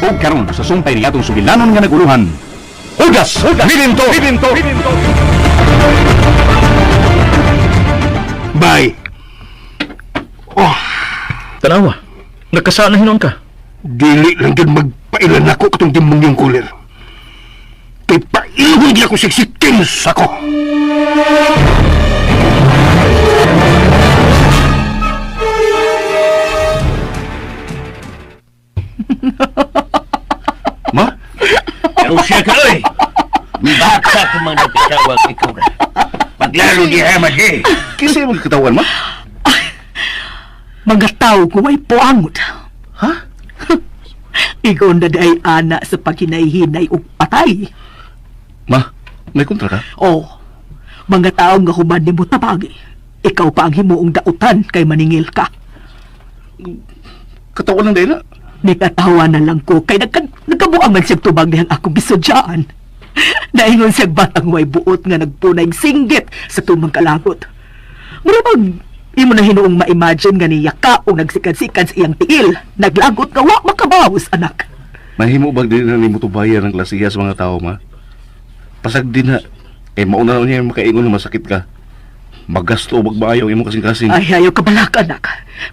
Ug karon sa sumpay ni atong sugilanon nga naguluhan. Hugas, Milinto, Milinto, Milinto. Bye. Oh, Tanawa. Nagkasaan na hinon ka. Dili lang gid magpailan nako katong demonyong kulir. Kay pailhon gid ako siksikin sa ko. Ma? Pero siya ka, oy! Bata ka man nagkatawag ikaw na. Paglalo di hamad eh. Kinsa imong katawan, ma? Mga tao ko ay puangot. Ha? Ikaw na di ay ana sa paghinay-hinay ug patay. Ma, may kontra ka? Oh, mga tao nga human nimo tabagi. Ikaw pa ang himuong dautan kay maningil ka. Katawan lang dahil na. Nikatawa na lang ko kay nagkabuang man siyang tubag niyang akong gisudyaan. Naingon siyang batang way buot nga nagpunay singgit sa tumang kalagot. Mura bang imo na hinuong ma-imagine nga niya ka o nagsikan-sikan sa iyang tiil. Naglagot nga wa makabawas, anak. Mahimo bag din na nimo tubayan ang klasiya sa mga tao, ma? Pasag din na. Eh, mauna na niya yung makaingon na masakit ka. Magasto o magmaayo ang imong kasing-kasing. Ay, ayaw ka balak, anak.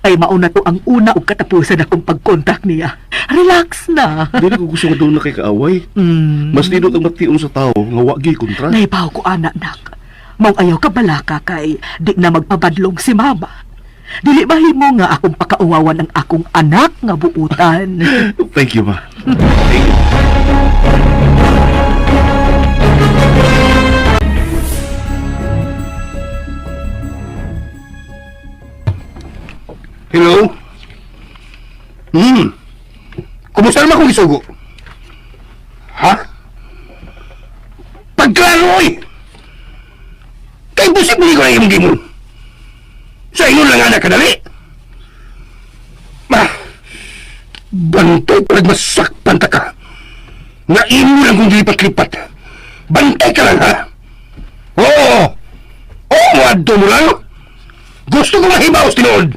Ay, mauna to ang una ug katapusan akong pag-contact niya. Relax na. Dili ko gusto nga doon na kay kaaway. Mas nindot ang mation sa tao nga wa gyud kontra. Naibaw ko, anak, nak. Mao ayaw ka balaka kay di na magpabadlong si mama. Dili mahimo nga akong pakauwawan ang akong anak nga buutan. Thank you, ma. Thank you. Hello? Kumusta naman kung isugo? Ha? Pagklaro, oy! Kay imposible ko na imong gimon. Sa ingon lang anak kadali. Ma, bantay pa masakpan ta ka. Nga imo lang kung gilipat-lipat. Bantay ka lang, ha? Oo! Oo, moadto mo lang. Gusto ko mahibaos tinuod.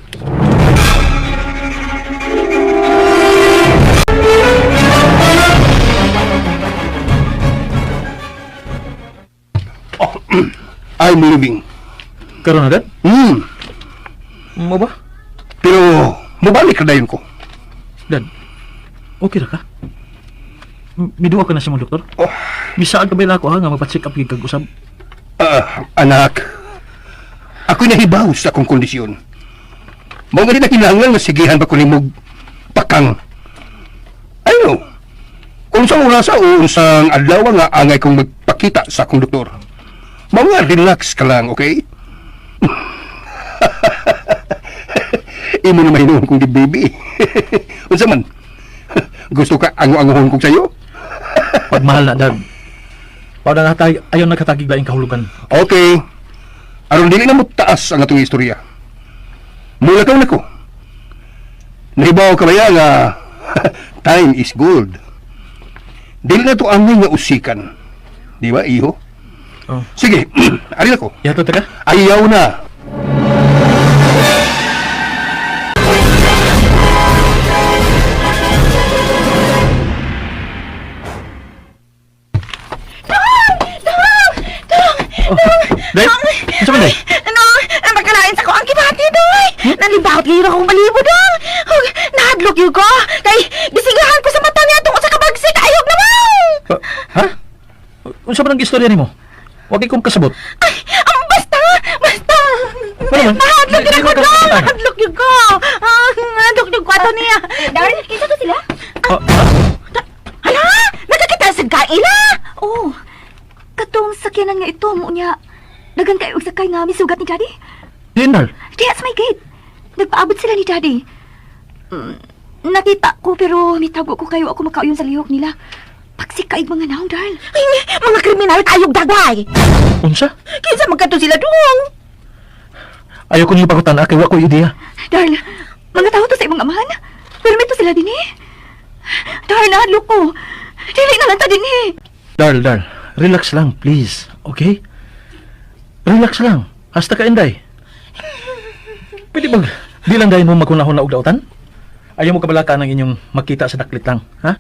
Oh, I'm leaving. Karon na, Dad? Hmm. Mo ba? Pero, mubalik na dayon ko. Dad, okay ra ka? Miduha ka na sa mga doktor? Oh. Misaag ka ba ako ha nga magpa-check up gid kag usab? Ah, anak. Ako'y nahibaw sa akong kondisyon. Mao nga di na kinahanglan nga sigihan pa ko nimog pakang. Ano? Kung sa orasa o unsang adlaw nga angay kong magpakita sa akong doktor. Mao nga relax ka lang, okay? Imo na mahinuon kong di baby. Unsa man? Gusto ka ango-angohon kong sayo? Pagmahal na, Dad. Para na tayo, ayaw nagkatagig laing kahulugan. Okay. Aron dili na mo taas ang atong istorya. Mula ka na ko. Nahibaw ka ba ya nga time is gold. Dili na to angay nga usikan. Di ba, iho? Oh. Sige, ari ako. Yato ta ka? Ayaw na. Dad? Unsa man, Day? Ano? Ang magkalain sa ko ang kibati doy. Nanibawt kayo akong malibo dong. Hug, nahadlok yun ko. Kay bisigahan ko sa mata niya tungkol sa kabagsik. Ayog naman. Ha? Unsa man ang istorya nimo? Wag kong kasabot. Ay, ang basta, basta. Ano man? Nahadlok yun Di- di ako ko dong. kasabot. Nahadlok yun ko. Ah, nahadlok yun ko ato niya. Darn, kinsa to sila? Ah, ha? Hala, nakakita sa kaila. Oh, katong sakyanan nga ito mo niya. Dagan kayo og sakay nga misugat ni Daddy. Dinner. Diya sa may gate. Nagpaabot sila ni Daddy. Nakita ko pero mitago ko kayo ako makauyon sa lihok nila. Pagsikaig mga naong, Darl. Ay, mga kriminal kayog dagway. Unsa? Kinsa man kadto sila dong? Ayaw ko niyo pagutan kay wa ko ideya. Darl, mga tao to sa imong amahan. Pero mito sila din eh. Darl, nahadlok ko. Dili na lang ta din eh. Darl, Darl, relax lang, please. Okay? Relax lang. Hasta ka, Inday. Pwede bang di lang dahil mo maghunahon na og dautan? Ayaw mo kabalaka ng inyong makita sa daklit lang, ha?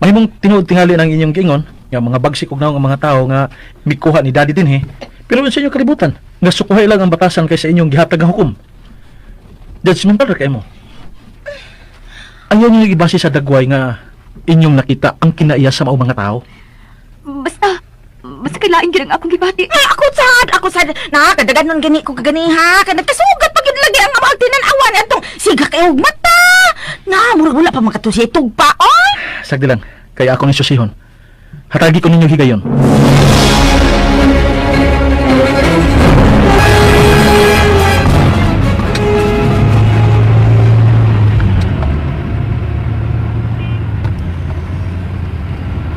Mahimong tinuod tingali ng inyong giingon nga mga bagsik og naong ang mga tao nga mikuha ni daddy dinhi. Pero unsa inyong kalibutan? Nga sukuhay lang ang batasan kaysa inyong gihatag nga hukom. Judgmental ra kay mo. Ayaw niyo ibase sa dagway nga inyong nakita ang kinaiya sa maong mga tao. Basta, basta kailain gyud ang akong gibati. Ay, ako sad, ako sad. Na, kadagan nun gani ko kaganiha. Kaya nagkasugat pag yun lagi ang amang tinanawan. Atong siga kayo og mata. Na, murag wala pa makatusiya tugpa, oy. Sagdi lang, kaya ako ni susihon. Hatagi ko ninyo higayon.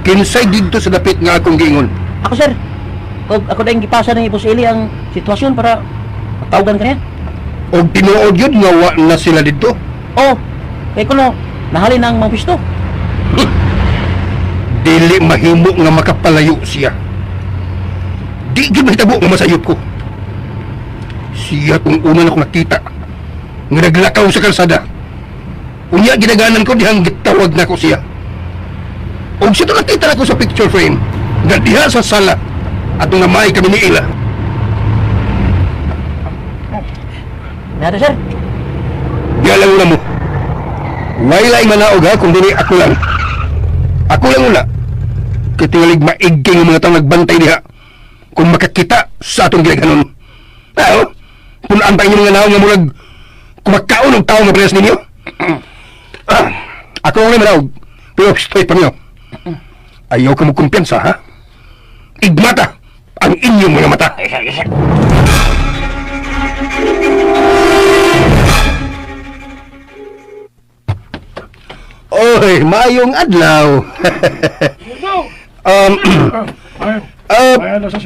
Kinsay didto sa dapit nga akong giingon. Ako sir. Og ako dayong gipasa ni Boss Eli ang sitwasyon para matawagan ka niya. Og tinuod yun nga wa na sila didto. Oh, kay kuno nahalin ang mga pisto. Dili mahimo nga makapalayo siya. Di gyud mahitabo nga masayop ko. Siya kung una na ko nakita nga naglakaw sa kalsada. Unya ginaganan ko dihang gitawag nako siya. Og siya to nakita nako sa picture frame nga diha sa sala atong namay kami ni Ila. Nada sir. Diya lang una mo. Way laing manaog ha, kung dili ako lang. Ako lang una. Kay tingalig maigking ang mga taong nagbantay diha. Kung makakita sa atong ginaganon. Tao, punaan pa inyong mga naong nga murag kumakaon og tao nga parehas ninyo. Ah, ako lang manaog. Pero straight pa niyo. Ayaw ka mo kumpiyansa ha. Igmata ang inyong mga mata. Oy, maayong adlaw. um,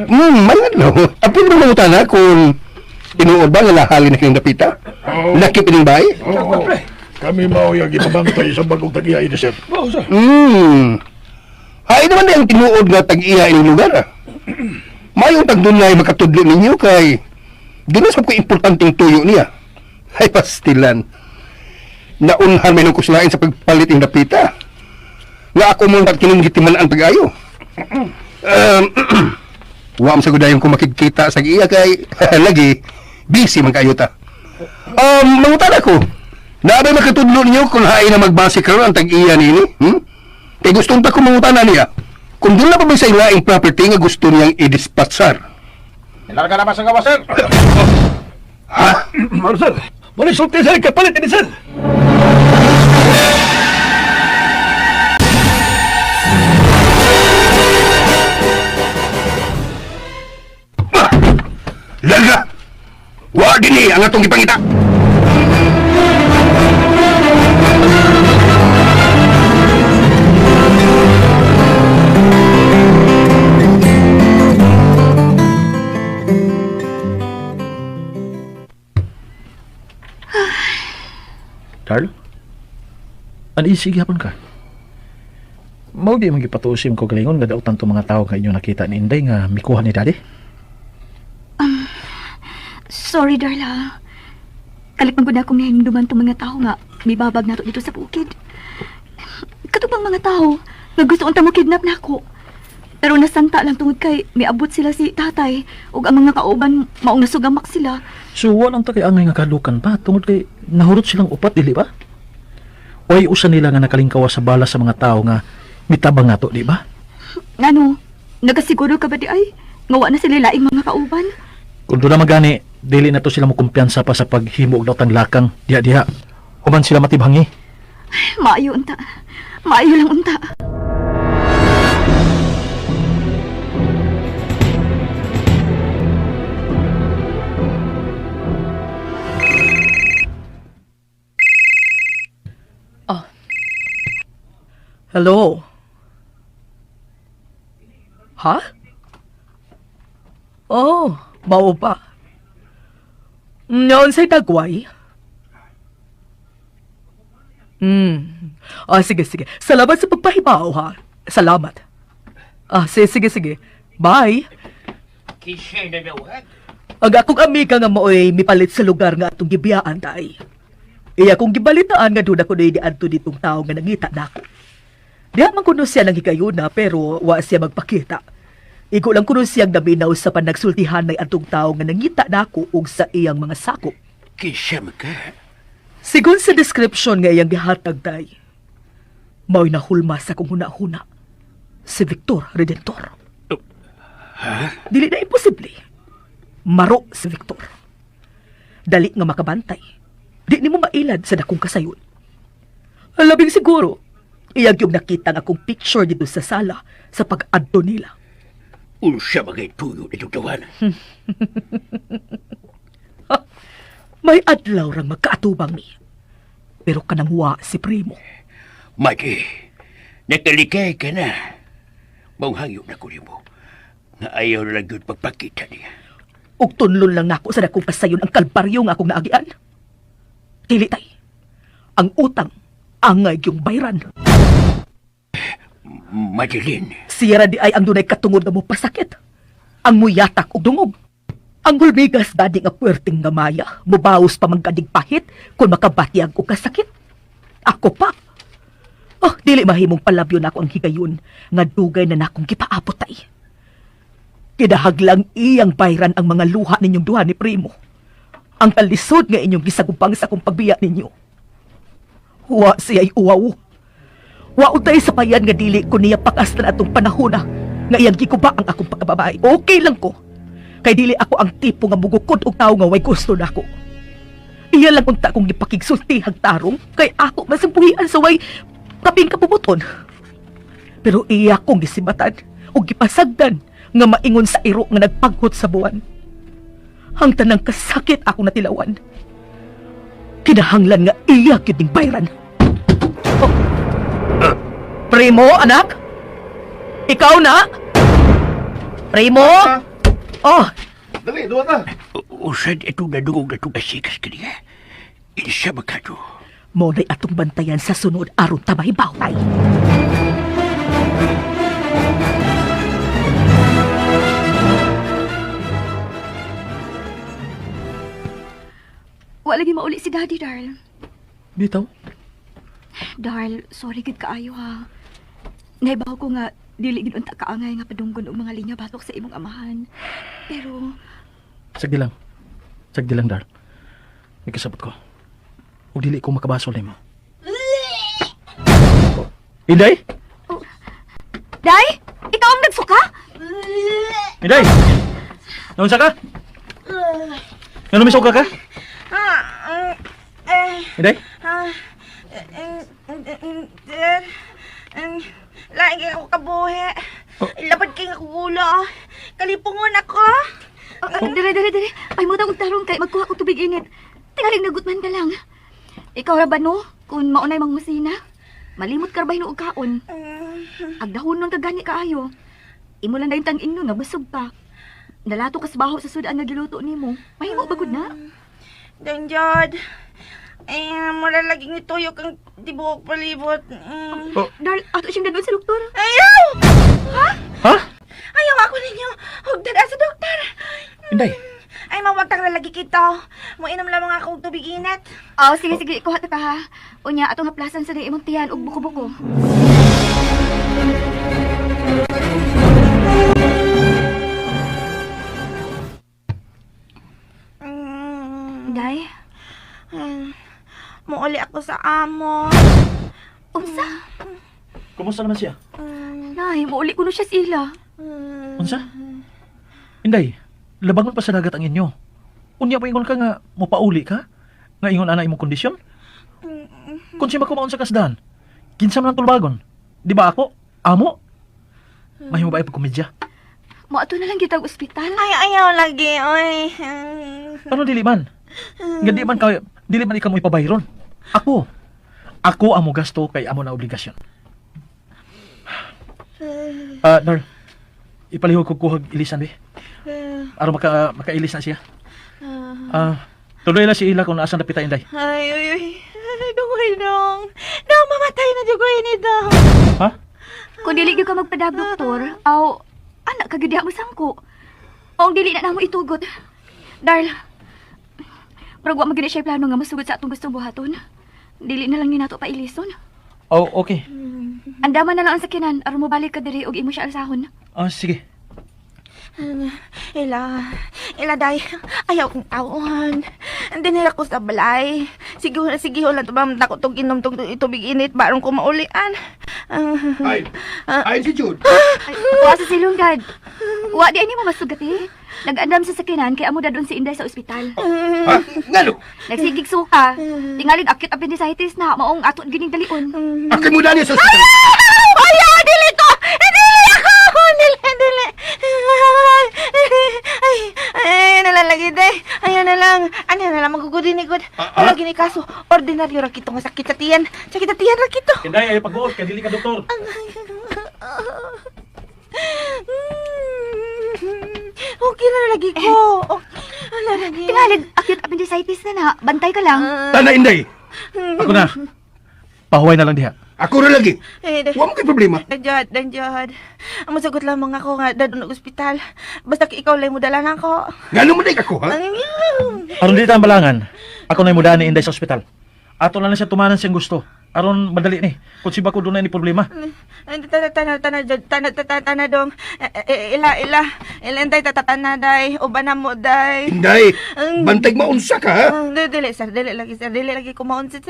maayong adlaw. Apil mo mangutana kung tinuod ba nga nahalin na kining dapita? Nakip ining bay? Oo. Kami mao yung gibabantay sa bagong tag-iya ini, sir. Hmm. Hay naman na ang tinuod nga tag-iya ining lugar. Ah. Maayong tagdunay makatudlo ninyo kay doon sa ko importanteng tuyo niya. Ay pastilan. Naunhan may nung kuslain sa pagpalit ng dapita. Nga ako mong kining gitiman ang pag-ayo. Wa man sa gudayon ko makikita sa iya kay lagi busy man kayo ta. Mangutan ako. Naabay makatudlo ninyo kung hain na magbase karon ang tag-iya nini? Hmm? Kay gustong ta ko mangutana niya. Kung doon na pa ba sa ilaing property nga gusto niyang i-dispatsar. Larga naman sa gawa, sir. Ha? Maro, sir. Wala sulti, sir. Kapalit ini, sir. Larga! Wa dinhi ang atong gipangita. Carl? Uneasy gihapon ka. Mao di man gipatuosim ko galingon nga dautan tong mga tao nga inyong nakita ni Inday nga mikuha ni daddy. Sorry, Darla. Kalit man gud akong nahimduman tong mga tao nga mibabag nato dito sa bukid. Katong mga tao nga gusto unta mo kidnap nako. Pero nasanta lang tungod kay miabot sila si tatay ug ang mga kauban maong nasugamak sila. So walang ta kay angay nga kalukan pa tungod kay nahurot silang upat dili ba? Oy usa nila nga nakalingkawa sa bala sa mga tao nga mitabang nato di ba? Ngano, nagasiguro ka ba di ay? Nga wa na sila laing mga kauban? Kung doon na magani, dili na to sila mokumpiyansa pa sa paghimo og daotang lakang diha diha. Human sila matibhangi. Maayo unta. Maayo lang unta. Hello? Ha? Oh, mao pa. Noon sa'y tagway? Hmm. Ah, sige, sige. Salamat sa pagpahibaw, ha? Salamat. Ah, sige, sige, sige. Bye. Ang akong amiga nga maoy mipalit sa lugar nga atong gibiyaan tay. Iya kong gibalitaan nga doon ako na diadto ditong tao nga nangita nako. Diha man kuno siya nang higayuna pero wa siya magpakita. Igo lang kuno siyang naminaw sa panagsultihan ng atong tao nga nangita nako og sa iyang mga sakop. Kinsa man ka? Sigon sa description nga iyang gihatag tay, mao'y nahulma sa kong huna-huna si Victor Redentor. Ha? Dili na imposible. Maro si Victor. Dali nga makabantay. Di nimo mailad sa dakong kasayon. Labing siguro, iyag yung nakita nga akong picture dito sa sala sa pag-adto nila. Unsa man kay tuyo nitong tawana? May adlaw rang magkaatubang ni. Pero kanang wa si Primo. Mati, nakalikay ka na. Maong hangyo na ko nimo. Nga ayaw na lang yun pagpakita niya. Ug tunlon lang nako sa dakong kasayon ang kalbaryo nga akong naagian. Dili tay. Ang utang angay yung bayran. Madeline, Siyera di ay ang dunay katungod nga mopasakit. Ang muyatak og dungog. Ang hulmigas dadi nga puwerteng gamaya, mubaos pa man ganig pahit kung makabatyag og kasakit. Ako pa. Oh, dili mahimong palabyo nako ang higayon nga dugay na nakong gipaabot tay. Kinahanglang iyang bayran ang mga luha ninyong duha ni Primo. Ang kalisod nga inyong gisagupang sa akong pagbiya ninyo. Wa siya'y uwaw. Wa utay sa payan nga dili ko niya pakaslan atong panahona nga iyang gikuba ang akong pagkababae. Okay lang ko. Kay dili ako ang tipo nga mugukod og tawo nga way gusto nako. Iya lang unta kong gipakigsultihag tarong kay ako masampuhian sa way kaping kabubuton. Pero iya kong gisimatan ug gipasagdan nga maingon sa iro nga nagpaghot sa buwan. Ang tanang kasakit ako natilawan. Kinahanglan nga iya gyud ning bayran. Oh. Primo, anak? Ikaw na? Primo? Oh, Dali, duwa ta. Usad itong nadungog na itong asikas kaniya. Insa man ka to? mo na'y atong bantayan sa sunod aron ta mahibaw tay. Wa lagi mauli si Daddy, Darl. Bitaw. Darl, sorry gid kaayo ha. Naibaw ko nga dili gid unta kaangay nga padunggon og mga linya batok sa imong amahan. Pero Sagdi lang. Sagdi lang, Dar. May kasabot ko. Ug dili ko makabasol nimo. Inday? Day, ikaw ang nagsuka? Inday! Naunsa ka? Ngano misuka ka? Ah, eh, Inday? ah, eh, eh, eh, lain kay ako kabuhi. Lapad kay ako gulo. Kalipungon ako. Oh, dere, dere, dere. Ay mo og tarong kay magkuha ko tubig init. Tingaling nagutman ka lang. Ikaw ra ba no? Kung maunay mangmusina. Malimot ka ra ba hinuog kaon? Agdahonon ka gani kaayo. Imo lang dayon tang ingnon nga busog pa. Nalato kas baho sa sudan nga giluto nimo. Mahimo ba gud na? Dangjod. Eh, mura lagi ni tuyok ang tibuok palibot. Mm. Darl, ato siyang dadon sa doktor. Ayaw! Ha? Ayaw ako ninyo. Huwag dada sa doktor. Inday? Ay, mawagtang na lagi kita. Muinom lamang ako og tubig init. Oh, sige sige, kuha ta ka ha. Unya atong haplasan sa imong tiyan og buko-buko. Day, Muuli ako sa amo. unsa? Kumusta naman siya? Nay, muuli ko no siya sila. Unsa? Inday, labangon pa sa dagat ang inyo. Unya pa ingon ka nga mopauli ka? Nga ingon ana imong kondisyon? Kung siya makumaon sa kasdan, kinsa man ang tulbagon? Di ba ako? Amo? Mahimo ba ay pagkomedya? Moadto na lang kita og ospital. Ay, ayaw lagi. Oy. Ano dili man? Nga di man ka, dili man ikaw mo ipabayron. Ako. Ako ang mo gasto kay amo na obligasyon. Ah, Dar. Ipalihog ko kuhag ilisan be. Aron makailis na siya. Ah, tuloy lang si Ila kung naasan dapita Inday. Ay, uy, uy. Dungoy, dong. Dong, mamatay na dyan ko ini, dong. Ha? Kung dili gyud ka magpadag doktor, aw anak ka gyud diha mo sangko. Ong dili na namo itugot. Darl, murag wa man gyud na siya plano nga masugod sa atong gustong buhaton. Dili na lang ni nato pailison. Oh, okay. Andaman na lang ang sakinan aron mobalik ka diri og imo siya alsahon. Ah, sige. Ila, ila day, ayaw kong tawon. Dinira ko sa balay. Sige, sige, wala to ba ko tog inom tog tubig init barong ko maulian. Ay, ay si Jude. Ay, wa sa silong, Dad. Wa di ani mo masugat eh. Nag-andam sa sakinan kay amo dadon si Inday sa ospital. Ha? Ngano? Nagsigig suka. Tingalig acute appendicitis na maong ato gining dalion. Akin mo dali sa ospital. Ayaw, dili ko! Dili ako! Dili, dili! Ay, ay, nalalagi day. Ayaw na lang. Ano na lang, magugudin ikod. Wala gini kaso. Ordinaryo ra kito nga sakit sa tiyan. Sakit sa tiyan ra kito. Inday, ayaw pag-uot kay dili ka doktor. Okay na lagi ko. Oh, ala lagi. Tingalig acute appendicitis na na. Bantay ka lang. Tana, Inday. Ako na. Pahuway na lang diha. Ako ra lagi. Eh, Wa mo kay problema. Danjad, danjad. Ang masagot lamang ako nga dadon og ospital. Basta ikaw lang mo dala na ako. Ngano mo day ako, ha? Aron dili ta balangan. Ako na mudaan ni Inday sa ospital. Ato lang na siya tumanan siyang gusto. Aron madali ni. Kung si bako dunay ni problema. Tana, tana, tana, tana, tana, tana, dong. Eh, ila, ila. Ila, inday, tatatana, day. Uban na mo, day. Inday, bantay maunsa ka, ha? Dili, dili, sir. Dili lagi, sir. Dili lagi kumaon, sir.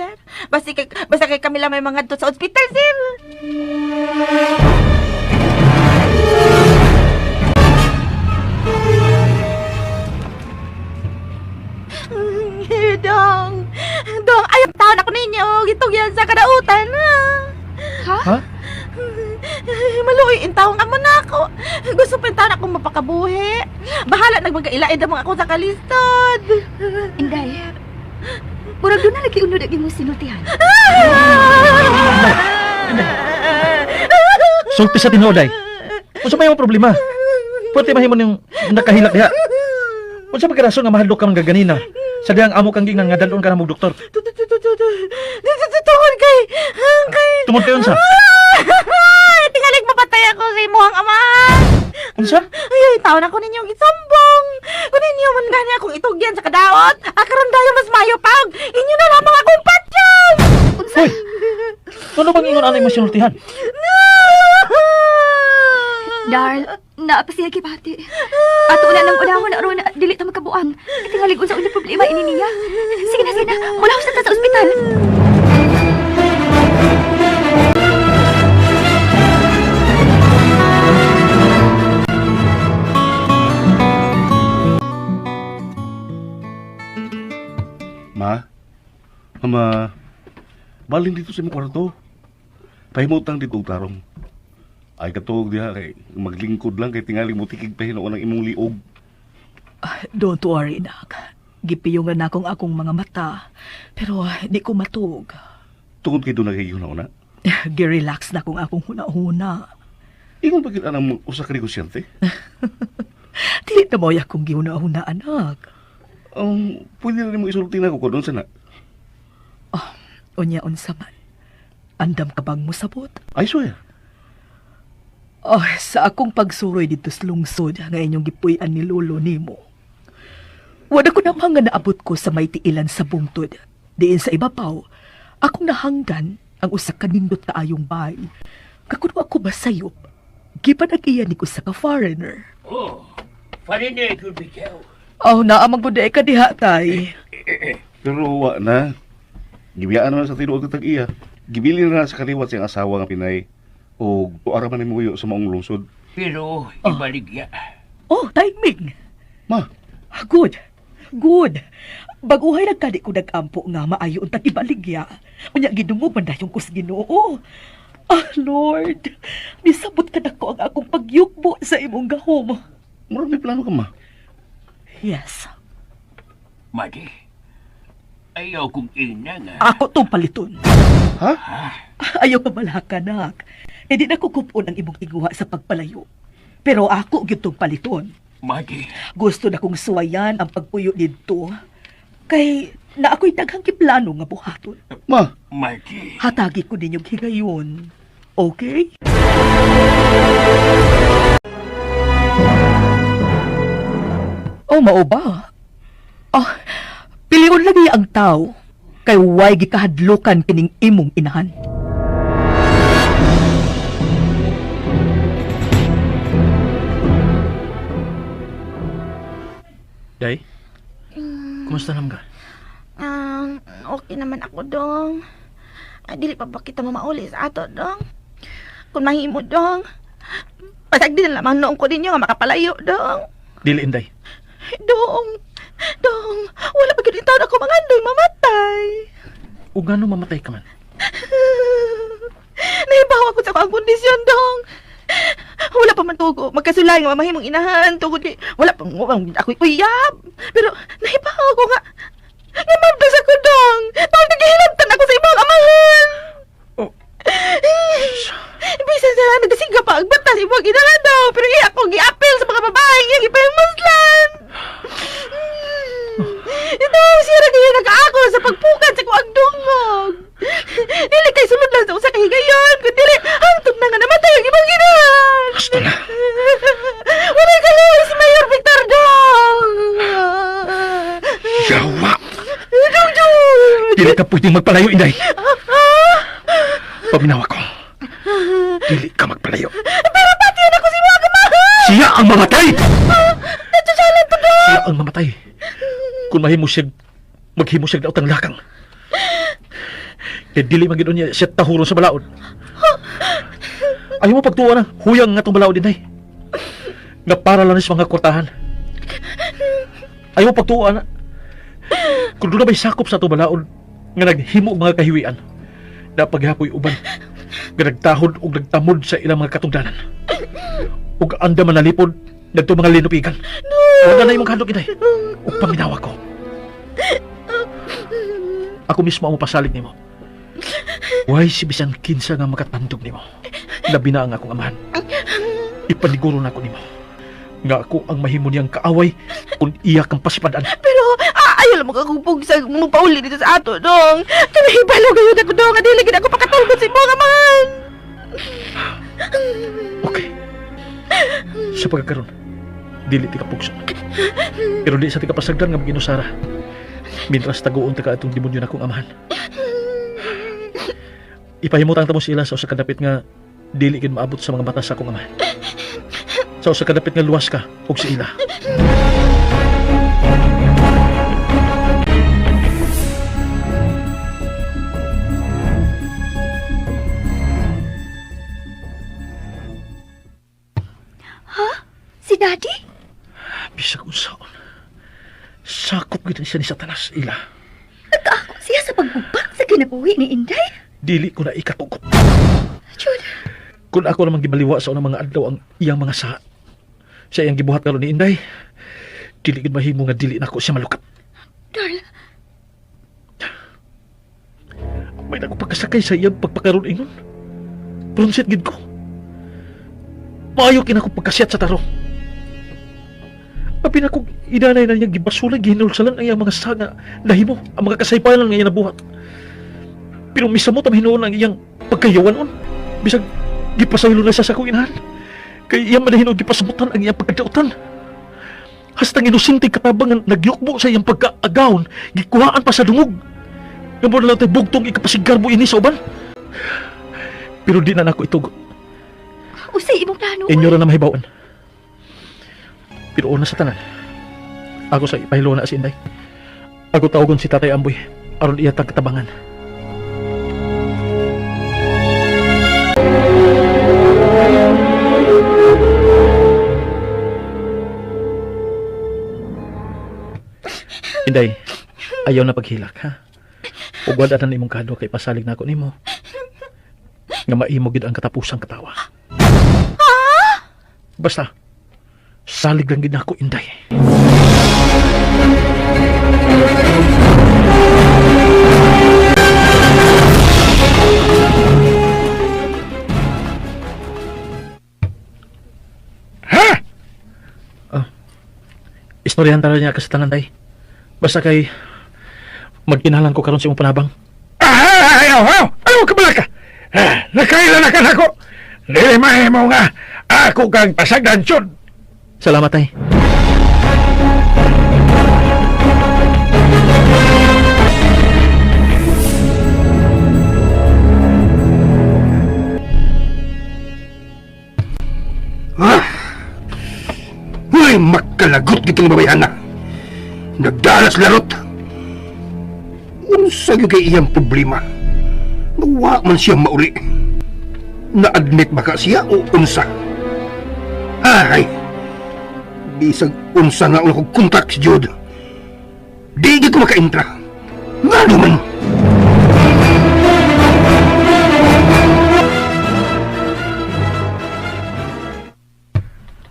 Basta kay kami lang may mga sa ospital, sir. Dong, dong, ayaw taon ako ninyo. Gitugyan sa kadautan. Ah. Ha? Ha? Maluoy in taong amo na ako. Gusto pa in taon akong mapakabuhi. Bahala nagmagkailaid ang mga ako sa kalistod. Inday. Murag doon na lagi unod ang imong sinultihan. Sulti sa tinuod ay. Unsa may imong problema? Pwede mahimo ning nakahilak diha. Unsa ba karason nga mahadlok ka man gaganina? Sa dihang amo kang gingnan nga dalon ka na mong doktor. Tungod kay kay Tungod kay unsa? Tingalig mapatay ako sa imuhang ama. Unsa? Ay, ay, taon ako ninyo gisumbong. Kung ninyo man gani akong itugyan sa kadaot, akaron dayo mas mayo pa. Inyo na lamang akong patyon. Unsa? Hoy. Ano bang ingon anay mo sinultihan? Darl, naa pa siya gibati. Ato na nang unahon aron dili ta makabuang. Tingalig unsa unya problema ini niya. Sige na, sige na. Mulaos na ta sa ospital. Ma? Mama, balin dito sa imong kwarto. Pahimutang dito og tarong. Ay katuog diha kay maglingkod lang kay tingali mo tikig pa hinuon ang imong liog. Don't worry, nak. Gipiyong na akong akong mga mata. Pero di ko matuog. Tungod kay doon naghighuna una. Girelax na kong akong huna-huna. Ingon pa gid anang usa ka negosyante? Dili na mo'y akong gihuna-huna, anak. Pwede na nimo isulti na ko kung unsa na. Unya unsa man. Andam ka bang musabot? Ay soya. Oh, sa akong pagsuroy dito sa lungsod nga inyong gipuy-an ni lolo nimo. Wala ko naman nga naabot ko sa may tiilan sa bungtod. Diin sa ibabaw, akong nahanggan ang usa ka nindot kaayong bay. Kakuno ako basayop, gipanag-iya ni ko sa ka foreigner. Oh, foreigner could be tell. Oh, naamang gud ka diha tay. Pero wa na. Gibiyaan naman sa tinuod nga tag-iya. Gibili na sa kaliwat siyang asawa nga Pinay. O tuara man ni muyo sa maong lungsod. Pero ibaligya. Oh, timing. Ma, Good. Good. Baguhay nagkadi ko nagampo nga maayo untag ibaligya. Unya gidungog man dayon ko sa Ginoo. Ah, Lord, misabot ka nako ang akong pagyukbo sa imong gahom. murag may plano ka ma. Yes, Madi, ayaw kong ina nga. ako tong paliton. Ha? Ayaw ka malaka, nak. E di na ko kupon ang imong tiguha sa pagpalayo. Pero ako gyud tong paliton. Madi, Gusto na kong suwayan ang pagpuyo didto. Kay na ako'y daghang kiplano nga buhaton. Ma, Madi. Hatagi ko ninyong higayon. Okay? Oh, mao ba? Oh, pilion lagi ang tao kay way gikahadlukan kining imong inahan. Day, kumusta naman ka? Okay naman ako, dong. Ay, dili pa ba kita mamauli sa ato, dong? Kung mahimo, dong. Pasagdi na lamang noong ko ninyo nga makapalayo, dong. Dili, Inday. Dong, dong, wala pa gyud taon ako mangandoy mamatay. O ngano mamatay ka man? Nahibaw ako sa akong kondisyon, dong. Wala pa man tugo, magkasulay nga mamahimong inahan tungod kay wala pa mo ako'y uyab. Pero nahibaw ako nga nga mabdas ako, dong. Tawag naghihilantan ako sa ibang amahan. Oh. Bisan sa nagsiga pa ang batas imong inahan daw, pero iya ako giapil sa mga babae nga gipahimuslan. Ito, siya ra kayo nag-aako sa pagpukat sa kuang dungog. Dili kay sulod lang sa usa ka higayon, kun dili hangtod na nga namatay ang imong inahan. Basta na. Wala kaluoy si Mayor Victor Dong. Yawa! Dong Dong. Dili ka pwedeng magpalayo, Inday. Paminawa ko. Dili ka magpalayo. Pero pati ako si mga kamahan. Siya ang mamatay! Natsasalan to dong. Siya ang mamatay. Kung mahimo siya, maghimo siya daotang lakang. Kaya dili man gid niya siya tahuron sa balaod. Ayaw mo pagtuwa na, huyang nga tong balaod, Inday. Nga para lang sa mga kwartahan. Ayaw mo pagtuwa na. Kung doon na may sakop sa itong balaod, nga naghimo og mga kahiwian, na paghapoy uban, nga nagtahod o nagtamod sa ilang mga katungdanan. Ug anda manalipod, nagto mga linupigan. No. Wala na imong kahadlok, Inday. Ug paminawa ko. Ako mismo ang mapasalig nimo. Way si bisan kinsa nga makatandog nimo. Labi na ang akong amahan. Ipaniguro na ako nimo. Nga ako ang mahimo niyang kaaway kung iya kang pasipadan. Pero ayaw lang makakupog sa mupauli dito sa ato, dong. Kanahibalo kayo na ko, dong. Adili gid ako pakatulgot sa imong amahan. Okay. Sa pagkakaroon, dili ti kapugso. Pero di sa ti kapasagdan nga maginusara. Mintras taguon ta ka atong demonyo na akong amahan. Ipahimutang ta mo sila sa usa ka dapit nga dili gid maabot sa mga mata sa akong amahan. Sa usa ka dapit nga luwas ka og sa ila. Si Daddy? Bisag unsaon. Sakop gid siya ni Satanas ila. Nagkaako siya sa pagbubak sa kinabuhi ni Inday? Dili ko na ikatugot. Jude, Kung ako namang gibaliwa sa unang mga adlaw ang iyang mga sa sa iyang gibuhat karon ni Inday, dili gid mahimo nga dili nako siya malukat. Darla, May nako pagkasakay sa iyang pagpakaroon ingon. Prunsit gid ko. Maayo kinako pagkasiyat sa tarong. Abi na kong inanay na niyang gibasulan, gihinulsalan ang iyang mga sanga nahimo, ang mga kasaypanan nga iyang nabuhat. Pero misamot ang hinuon ang iyang pagkayawan on. Bisag gipasaylo na siya sa akong inahan. Kay iyang man hinuon gipasamutan ang iyang pagkadautan. Hastang inosente katabang nga nagyukbo sa iyang pagkaagawon, gikuhaan pa sa dungog. Nga mo na lang tayo bugtong ikapasigarbo ini sa uban. Pero di na nako itugot. usay imong plano. Inyo ra na mahibawan. Pero una sa tanan, ako sa ipahilo na si Inday. Ako tawagon si Tatay Amboy aron iya tag katabangan. Inday, ayaw na paghilak ha. Ug wala na imong kadwa kay pasalig na ako nimo. Nga maimo gid ang katapusang katawa. Basta, salig lang gid nako Inday. Ha? Ah, istoryahan tara niya kasatanan tay. Basta kay magkinahalan ko karon sa imong panabang. Ah, ayaw, ayaw! Ayaw ka ka! Ah, nakailan na ka nako! Dili mahimo nga ako kang pasagdan, Jud. Salamat tay. Ah! Uy, makalagot gitong babayhana. Nagdalas larot. Unsa gyud kay iyang problema? Wa man siya mauli. Na-admit ba ka siya o unsa? Aray! Bisag unsa na ulo kong kontak si Jude. Di gyud ko makaintra. Ngano man?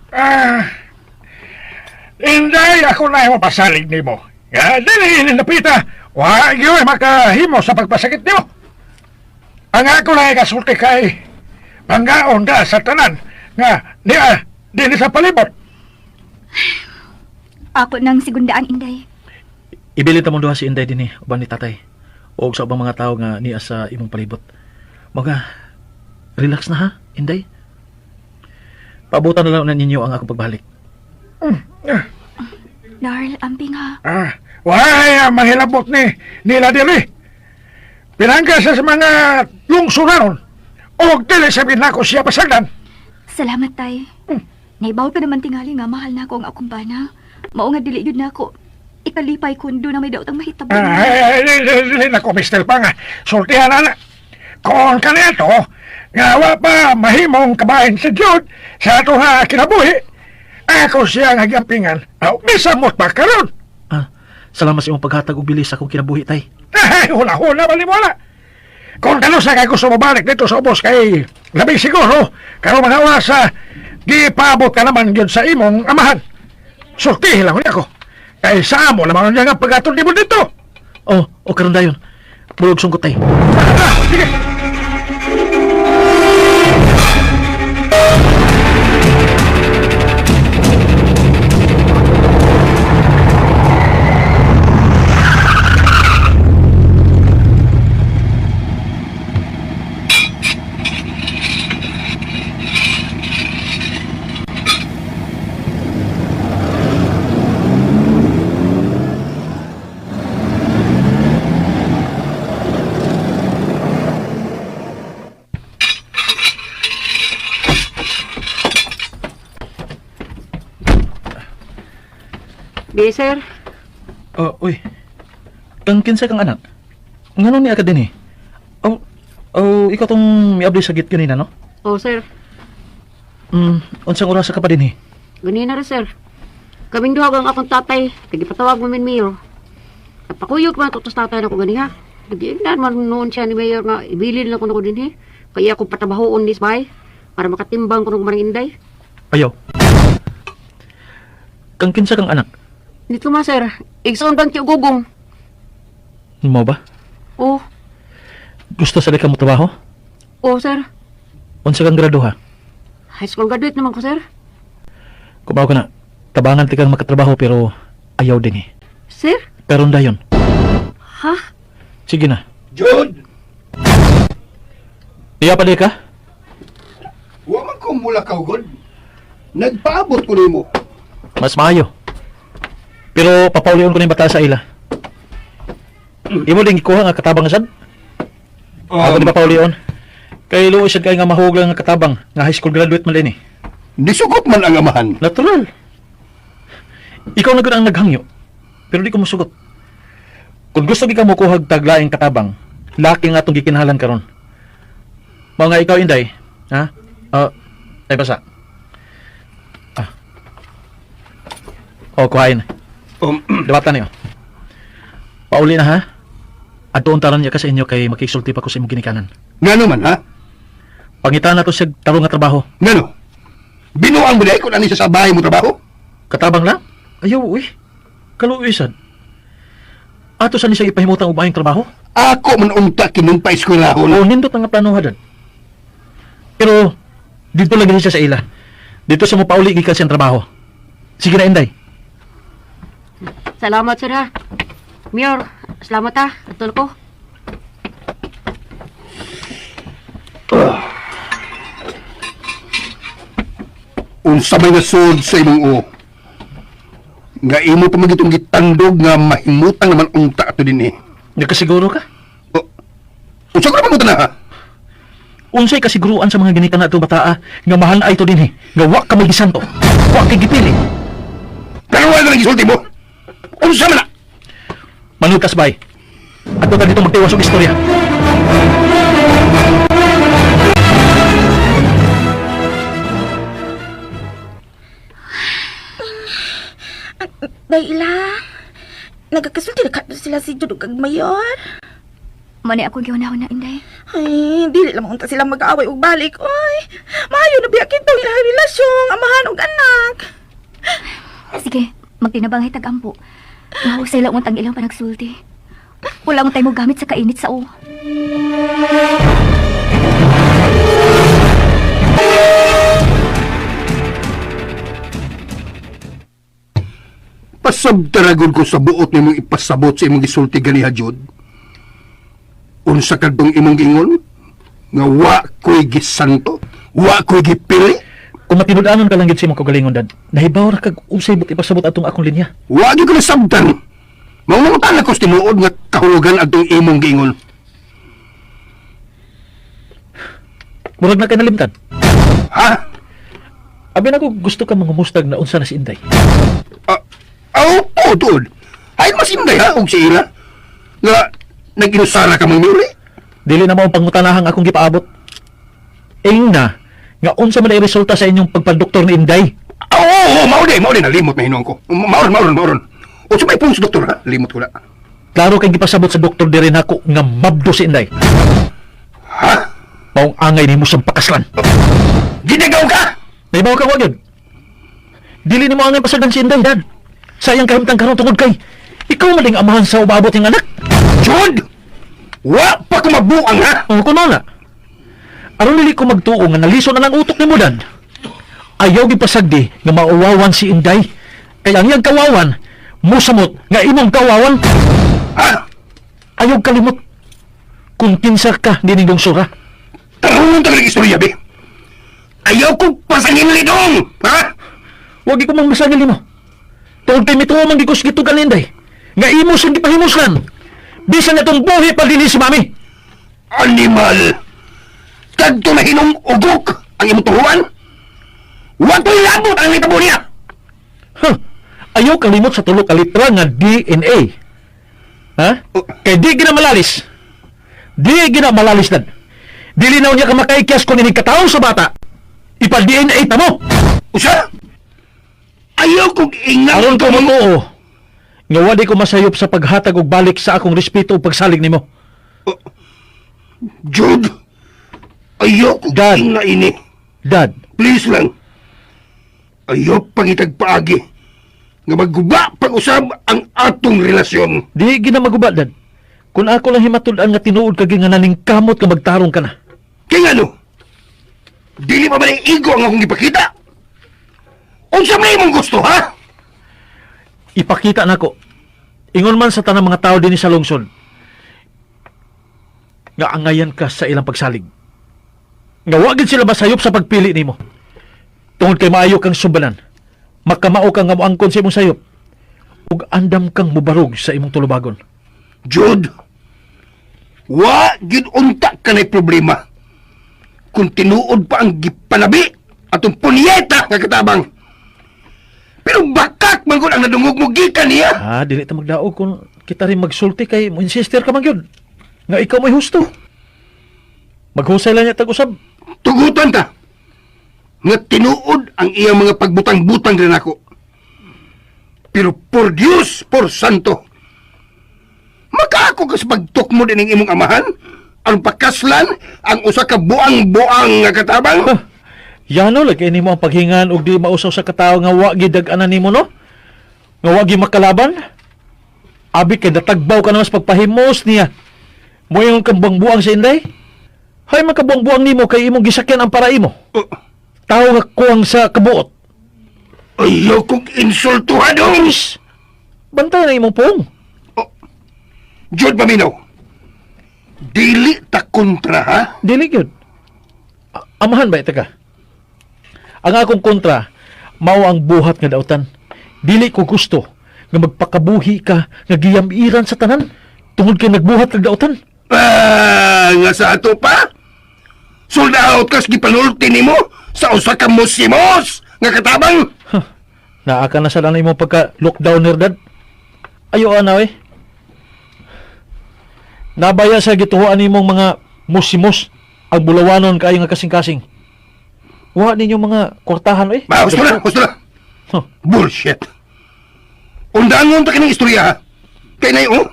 Ah, Inday, ako na yung mapasalig nimo. Nga, dili ini napita. Wa gyud makahimo sa pagpasakit nimo. Ang ako lang ikasulti kay panggaon ka sa tanan nga niya dinhi sa palibot. Ako nang segundaan, Inday. Ibilin ta mong duha si Inday dinhi uban ni tatay o sa ubang mga tawo nga niya sa imong palibot. Mga relax na ha, Inday. Paabutan na lang na ninyo ang akong pagbalik. Darl, amping ha. Ah, why ang manghilabot ni nila dili. Pinangga siya sa mga lungsuranon. Og dili sa binako siya pasagdan. Salamat, tay. Naibaw ka naman tingali nga mahal na ako ang akong bana. Mao nga dili yun na ako. Ikalipay kun doon na may daot ang mahitabo. Ah, ay, ay, dili, dili na ko, Mr. Panga. Sultihan na na. Kung kaniato, nga wa pa mahimong kabahin si Jude sa ato nga kinabuhi, ako siya nga giampingan. Aw, bisamot pa karon. Ah, salamat sa imong paghatag og bilis sa akong kinabuhi, tay. Ay, hula-hula, baliwala. Kung kano sa kay gusto mabalik dito sa ubos kay labing siguro, karon mga oras gipaabot ka naman yun sa imong amahan. Sultihin lang ulit ako. Kay sa amo naman niya nga pag-atol mo dito. Oh, o karon dayon. Bulog sungkot tay. Ah, sige. Di, sir. Oh, uy. Kang kinsa kang anak? Ngano niya ka din eh? Oh, oh, ikaw tong miabli sa gate kanina, no? Oh, sir. Unsang oras ka pa din eh? Ganina ra, sir. Kaming duha ang akong tatay. Nagipatawag mo min mayor. Napakuyog man tutos tatay nako ganiha. Nagiingnan man noon siya ni mayor nga ibilin lang ko nako dinhi. Kaya ako patabahoon ni bay para makatimbang ko ng marang inday. Ayaw. Kang kinsa kang anak? Dito ma, sir. Igsoon bang ti ugugong? Mo ba? Oh, Gusto sa ka mo trabaho? oh, sir. Unsa kang grado ha? High school graduate naman ko, sir. Kubaw ka na. Tabangan ti kang makatrabaho pero ayaw din eh. Sir? Karon dayon. Ha? Sige na. Jude! Iya pa di ka? Wa man ko mula kaugod. Nagpaabot ko nimo. Mas maayo. Pero papaulion ko na yung bata sa ila. Imo din gikuha nga katabang sad? Ako di papaulion. Kay luoy sad kay nga mahug lang nga katabang nga high school graduate man din eh. Nisugot man ang amahan. Natural. Ikaw na gud ang naghangyo. Pero di ko musugot. Kung gusto gid ka mokuhag taglaing katabang, laki nga atong gikinahanglan karon. Mao nga ikaw Inday, ha? Ah, ay basa. Ah. Oh, kuhain. Debatan niyo. Pauli na ha. Adtoon taron niya ka sa inyo kay makigsulti pa ko sa imong ginikanan. Ngano man ha? Pangitan na to siya tarong nga trabaho. Ngano? Binuang mo dahil kung ano siya sa bahay mo trabaho? Katabang lang? Ayaw, uy. Kaluoy sad. Ato sa ni siya ipahimutang og maayong trabaho? Ako man unta kinumpa eskwelahon. Oo, nindot ang nga plano hadan. Pero dito lagi siya sa ila. Dito sa mo pauli gikan siyang trabaho. Sige na, Inday. Salamat, sir, ha. Mayor, salamat, ha. Atol ko. Unsa may nasod sa imong uo. Nga imo pa man gitong gitandog nga mahimutang naman unta ato din eh. Nagkasiguro ka? O, unsa ko na pamutan na ha? Unsay kasiguruan sa mga ginikan na itong bataa nga mahal ay ito din eh. Nga wa ka may gisanto. Wa kay gipili. Pero wala na lang gisulti mo. Unsa man na? Manutas bay. Ato ta dito magtiwas og istorya. Dayla, nagkakasulti na kadto sila si Jude ug kag mayor. Mani ako gihunahon na, Inday. Ay, dili lang unta sila mag-aaway og balik. Oy, maayo na biya kitong ilang relasyon, amahan og anak. Sige, magtinabangay tag-ampo. Mahusay lang untang ilang panagsulti. Wala mo tayo mo gamit sa kainit sa o. Pasabtaragon ko sa buot nimong ipasabot sa imong gisulti ganiha, Jud. Unsa kadtong imong giingon? Nga wa ko'y gisanto, wa ko'y gipili, Kung matinud-anon ka lang gid sa imong kaugalingon dad, nahibaw ra kag unsay but ipasabot atong akong linya. wa gyud ko nasabtan. Mao nang ko sa tinuod nga kahulugan adtong imong giingon. Murag na kay nalimtan. Ha? Abi na ko gusto ka mangumustag na unsa na si Inday. Ah, oh, oh, tuod. Ay, mas inday ha, og si ila. Nga, nag-inusara ka mang miuri. Dili na mao ang pangutanahang akong gipaabot. Ing na nga unsa man ay resulta sa inyong pagpadoktor ni Inday. Ah, oo, oo, mao di, nalimot na hinuon ko. Maoron, maoron, maoron. O sa may punso, doktor, ha? Limot ko na. Klaro kay gipasabot sa doktor diri nako nga mabdo si Inday. Ha? Maong angay nimo siyang pakaslan. Ginagaw ka! Naibaw ka wa gyud. Dili nimo angay pasagdan si Inday dad. Sayang kahimtang karon tungod kay ikaw man ding amahan sa umaabot ng anak. Jud! Wa pa ko mabuang, ha? O kuno na. Aron dili ko magtuo nga nalison na lang utok nimo dan. Ayaw gipasagdi nga mauwawan si Inday. Kay ang iyang kawawan musamot nga imong kawawan. Ha? Ayaw kalimot. Kung kinsa ka dining lungsura. Tarungon talaga istorya, be. Ayaw kong pasangin lidong! Ha? Wag ko mang masangil nimo. Tungod kay mituo man gikus gitugan ni Inday. Nga imo siyang gipahimuslan. Bisan na itong buhi pa dinhi si mami. Animal! Kadto na hinong ugok ang imong tuhuan! Wa to'y labot ang nitabo niya! Huh. Ayaw kalimot sa tulo ka litra nga DNA. Ha? Kay di ginamalalis. Di ginamalalis dan. Dili na niya ka makaikyas kung ini kataon sa bata. Ipa-DNA ta mo. Usa! Ayaw kong ingat! Aron ko matuo. Nga wadi ko masayop sa paghatag og balik sa akong respeto ug pagsalig nimo. Jude! Ayaw kong Dad. ingna ini. Dad, Please lang. Ayaw pangitag paagi. Nga magguba pag-usab ang atong relasyon. di ginamaguba dad. Kung ako lang himatud-an nga tinuod ka nga naning kamot nga magtarong ka na. Kaya ano? Dili pa ba ng ego ang akong ipakita? Unsa may imong gusto, ha? Ipakita nako. Ingon man sa tanang mga tao dinhi sa lungsod nga angayan ka sa ilang pagsalig. Nga wa gid sila masayop sa pagpili nimo. Tungod kay maayo kang sumbanan, makamao kang nga moangkon sa imong sayop ug andam kang mubarog sa imong tulubagon. Jude, wa gid unta ka na problema. Kung tinuod pa ang gipanabi atong punyeta nga katabang. Pero bakak man gud ang nadungog mo gikan niya. Ah, dili ta magdaog kung kita rin magsulti kay mo insister ka man gyud. Nga ikaw may husto. Maghusay lang niya tag-usab. Tugutan ta. Nga tinuod ang iyang mga pagbutang-butang rin ako. Pero por Dios, por Santo, makaako ka sa pagtukmo din ng imong amahan? Ang pakaslan, ang usa ka buang-buang nga katabang? Huh. Yano lagi nimo ang paghingan og di mausaw sa katawo nga wa gid dag-anan nimo no? Nga wa gid makalaban? Abi kay natagbaw ka naman sa pagpahimos niya. Moingon kang buang-buang sa Inday. Hay makabuang-buang nimo kay imong gisakyan ang para imo. Oh, Tawo nga kuwang sa kabuot. Ayaw kong insultuhan dong! Bantay na imong puong. Oh, Jude Paminaw, dili ta kontra ha? Dili gyud. Amahan ba ita ka? Ang akong kontra mao ang buhat nga dautan. Dili ko gusto nga magpakabuhi ka nga giyamiran sa tanan tungod kay nagbuhat kag dautan. Ah, nga sa ato pa? Sold out kas gipanulti nimo sa usa ka musimos nga katabang. Naa ka na sa lanay mo pagka lockdown dad. Ayo ana eh. Nabaya sa gituhuan nimong mga musimos ang bulawanon kaayo nga kasing-kasing. Wa ninyo mga kwartahan eh. Ba, gusto na, gusto na. Huh. Bullshit. Undaan mo ta kining istorya ha. Kay nay oh.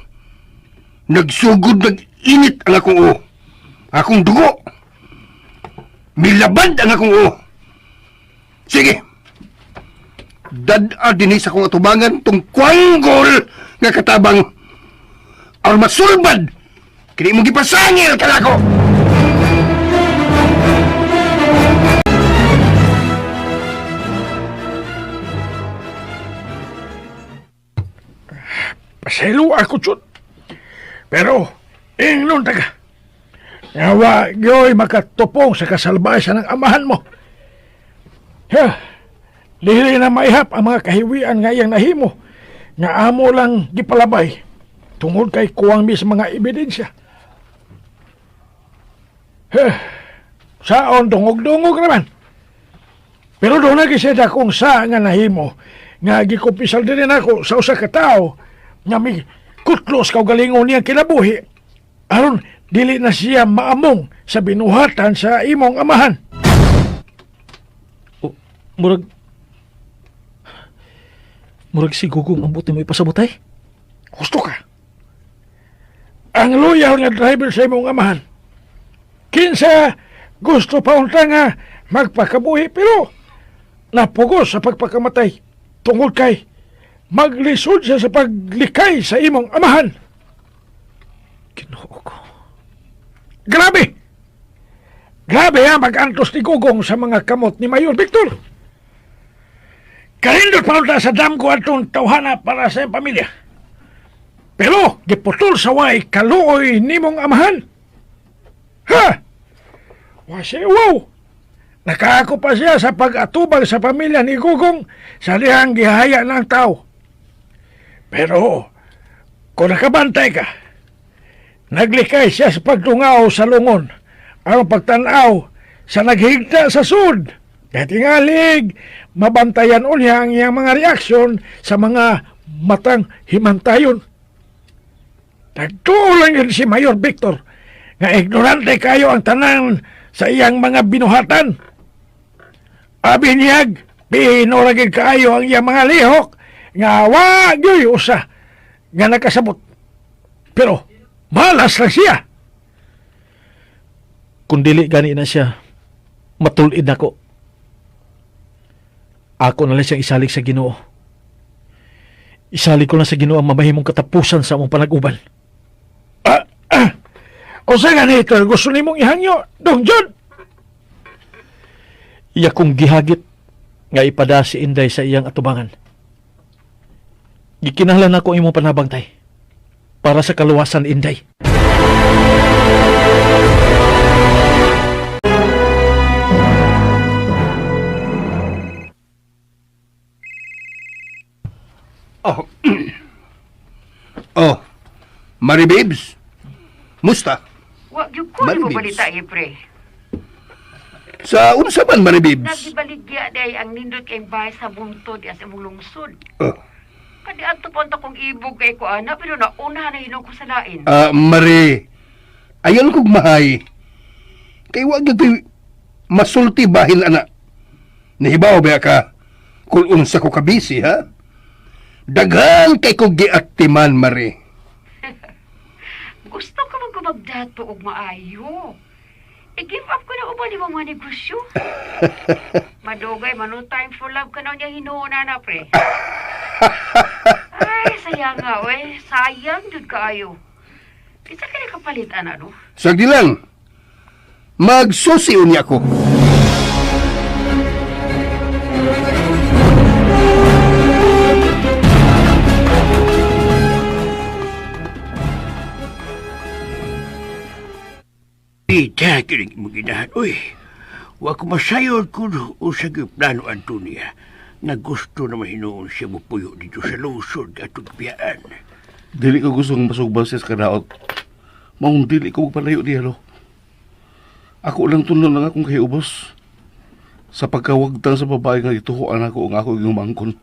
Nagsugod nag-init ang akong oh. Akong dugo. Milabad ang akong oh. Sige. Dad-a dinhi sa akong atubangan tong kwanggol nga katabang aron masulbad kini imong gipasangil kanako. Paselo ako, Chut. Pero, ingnon ta ka. Nga wa gyoy makatupong sa kasalbasan ng amahan mo. Ha, dili na maihap ang mga kahiwian nga iyang nahimo nga amo lang gipalabay tungod kay kuwang mis mga ebidensya. Ha, saon dungog-dungog naman. Pero doon na siya kung sa nga nahimo nga gikumpisal din ako sa usa ka tawo nga may kutlos kaugalingon niyang kinabuhi aron dili na siya maamong sa binuhatan sa imong amahan. Oh, murag Murag si Gugong ang buti mo ipasabot ay. Gusto ka. Ang loyal nga driver sa imong amahan. Kinsa gusto pa unta nga magpakabuhi pero napugos sa pagpakamatay tungod kay maglisod siya sa paglikay sa imong amahan. Ginoo ko. Grabe! Grabe ha, mag-antos ni Gugong sa mga kamot ni Mayor Victor. Karindot pa unta sa damgo atong tawhana para sa iyang pamilya. Pero giputol sa way kaluoy nimong amahan. Ha? Wasi wow! Nakaako pa siya sa pag-atubag sa pamilya ni Gugong sa dihang gihaya ng tao. Pero kung nakabantay ka, naglikay siya sa pagtungaw sa lungon aron pagtanaw sa naghigda sa sud. Kahit ingalig, mabantayan unya ang iyang mga reaksyon sa mga matang himantayon. Nagtuo lang yun si Mayor Victor nga ignorante kayo ang tanan sa iyang mga binuhatan. Abi niyag, pinoragid kaayo ang iyang mga lihok nga wa gyoy usa nga nakasabot. Pero malas lang siya. Kung dili gani na siya, matulid nako. Ako na lang siyang isalig sa Ginoo. Isalig ko na sa Ginoo ang mamahimong katapusan sa among panag-uban. O sa ganito, gusto nimong ihangyo, Dong John. Iya kong gihagit nga ipada si Inday sa iyang atubangan. Gikinahanglan nako ang imong panabang tay para sa kaluwasan Inday. Oh. Oh. Mary Babes. Musta? Wa gyud ko Mari, mo babes. balita eh, pre. Sa unsa man Mary Babes? Nagibaligya day ang nindot kay bahay sa bungtod ya sa imong lungsod. Oh. Kadi adto pa unta kong ibog kay ko ana pero nauna na hinog ko sa lain. Ah, Mare. Ayon kog mahay. Kay wa gyud ko'y masulti bahin ana. Nahibaw ba ka kung unsa ko kabisi ha? Daghan kay kog giaktiman Mare. Gusto ko man gumagdato og maayo. I-give up ko na uban imong mga negosyo. Madugay man no time for love ka na niya hinuon na pre. Ay, sayang nga, we. Sayang jud kaayo. Isa ka nakapalit ana no? Sagdi lang. Magsusi unya ko. Ita, kinig imong ginahan. Uy, wa ko masayod kun usa gyud plano Antonia nga gusto na mahinuon siya mopuyo dito sa lungsod atong biyaan. Dili ko gusto nga masugban siya sa kadaot. Maong dili ko magpalayo diya, lo. Ako lang tunod lang akong kahiubos. Sa pagkawagtang sa babae nga ituhuan ako ang ako yung mangkon.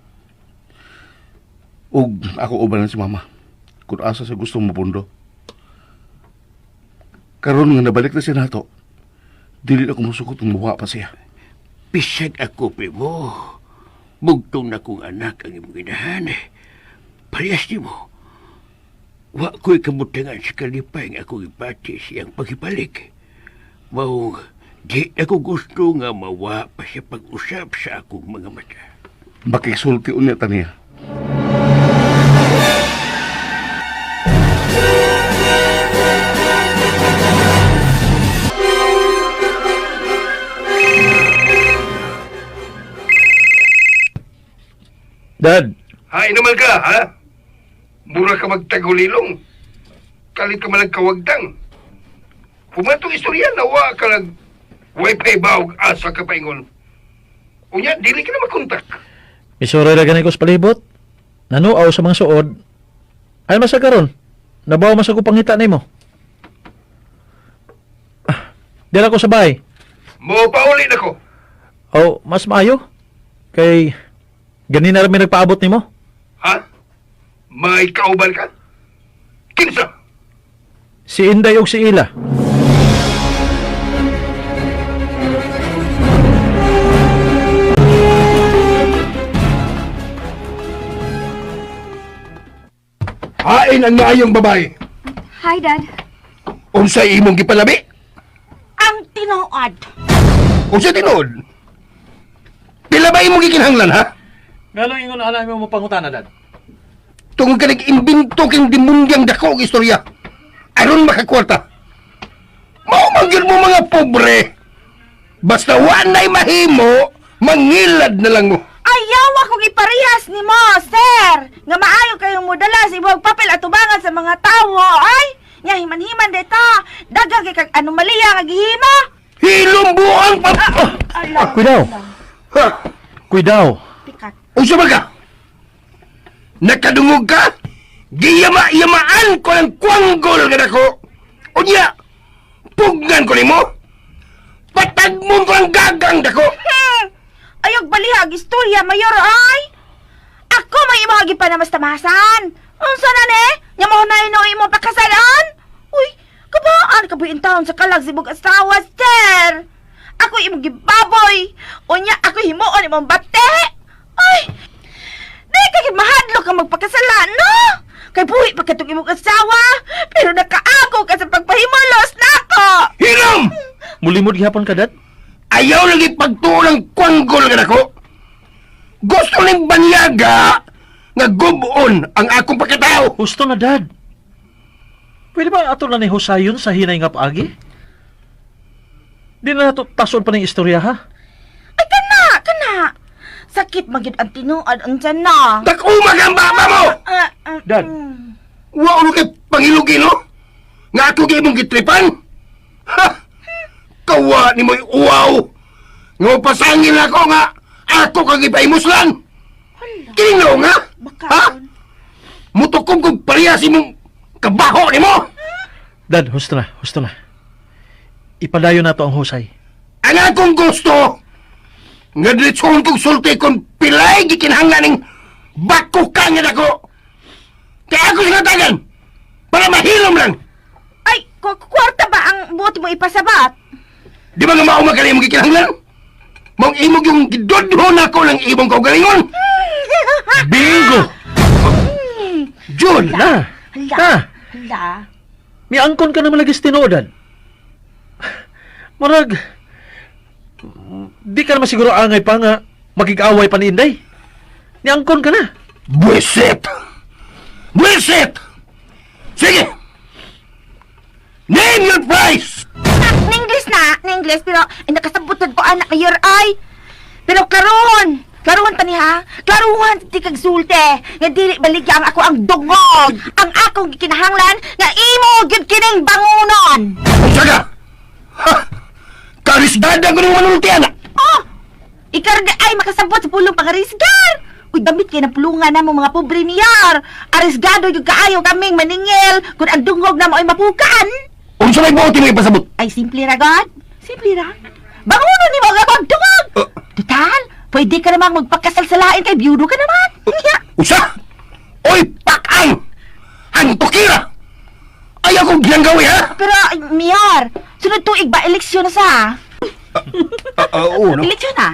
Ug ako uban si mama. Kung asa sa gusto mo pundo. Karon nga nabalik na siya nato. Dili na ko musukot kung muwa pa siya. Bisag ako, primo. Bugtong na kong anak ang imong inahan. Parehas nimo. Wa ko'y kamutangan sa kalipay nga akong ipati siyang pagibalik. Mao, di ako gusto nga mawa pa siya pag-usap sa akong mga mata. Makigsulti unya ta niya. Dad, Hay naman ka, ha? Mura ka magtagulilong. Kalit ka malang kawagtang. Pumatong istorya na wa ka lang wifi ba og asa ka paingon. Unya, dili ka na makontak. Misuroy ra gani ko sa palibot. Nanuaw sa mga suod. Ay masa karon. Nabaw man sa ko pangita nimo. Ah, dira ko sa bahay. Mo pauli na ko. Oh, mas maayo. Kay ganina ra mi nagpaabot nimo. Ha? May kauban ka? Kinsa? Si Inday ug si Ila. Hain ang maayong babae. Hi, Dad. Unsay imong gipalabi? Ang tinuod. Unsay tinuod? Pila ba imong gikinahanglan, ha? Nganong ingon ana mo mapangutana, Dad? Tungod ka nag-imbento king demondyang dako og istorya. Aron makakwarta. Mao man gyud mo mga pobre. Basta wa na'y mahimo, mangilad na lang mo. Ayaw akong iparehas ni mo, sir! Nga maayo kayong modala sa ibang papel at tubangan sa mga tawo, ay! Nga himan-himan dito! Daghang kay kag anomalya nga gihimo! Hilumbuang pa... Ala, Kuidaw. Ha? Kuidaw. Pikat. Unsa ba ka? Nakadungog ka? Giyama-yamaan ko ng kwanggol nga dako. Unya, pugnan ko nimo. Patagmon ko ang gagang dako. Ayog balihag istorya, mayor, ay! Ako may imong gipanamastamasan! Unsa na ni? Nga mo na ino imo pakasalan? Uy, kabaan ka buin taon sa kalag sibog asawa, sir! Ako imong gibaboy! Unya, ako himuon imong bate! Ay! Di ka gid mahadlok ka magpakasalan, no? Kay buhi pa katong imong asawa, pero nakaako ka sa pagpahimulos nako! Hilom! Mulimod gihapon ka, Dad? Ayaw lagi pagtuo ng kwanggol nga dako. Gusto ning banyaga nga gubon ang akong pagkatao. Gusto na, Dad. Pwede ba ato na ni Husayon sa hinay nga paagi? Di na nato tason pa ng istorya, ha? Ay, kana, kana! Sakit magyud ang tinuod unsa na. Takuma ka ang baba mo! Ah, ah, Dad. Wa ulo kay pangilugi, no? Nga ako kay imong gitripan? Ha! Kawa ni mo'y uwaw! Nga pasangil ako nga ako kang ipaimuslan! Kino nga? Ha? Bakaon. Mutukom kong parehas imong kabaho nimo! Dad, husto na, husto na. Ipadayon nato ang husay. Ang akong gusto, nga diretsohon kong sulti kung pilay gikinahanglan ning bako ka nga dako. Kaya ako sa katagan, para mahilom lang. Ay, kwarta ba ang buot mo ipasabat? Di ba nga mauma ka na imong gikinahanglan? Mong imog yung gidodho na ko ng imong kaugalingon. Bingo! Jud! Na! Hala. Na! Hala. Miangkon ka naman lagi sa tinuod, Dad. Murag, di ka naman siguro angay pa nga makig-away pa ni Inday. Niangkon ka na. Buisit! Buisit! Sige! Name your price! English na, English pero ay, nakasabutan ko anak mayor ay. Pero karon, karon tani ha, karon ti kag sulte nga dili baligya ang ako ang dungog, ang akong gikinahanglan nga imo gyud kining bangunon. Unsa ka? Ha! Karisdada ko ng manulti, anak! Oh! Ikarga ay makasabot sa pulong pangarisgar. Uy, damit kay ng pulungan na mo mga pobre miyar. Arisgado yung kaayo kaming maningil kung ang dungog na mo ay mapukan. Unsa may buot mo ipasabot? Ay, simple ra, God. Simple ra. Banguno ni mo ang akong dungog. Total, pwede ka namang magpakasal sa lain kay biyudo ka naman. Usa! Oy, pakang! Antukira! Ayaw kong ginanggawi, ha? Pero, ay, Mayor, sunod tuig ba eleksyon na sa? Oo, no? Eleksyon na.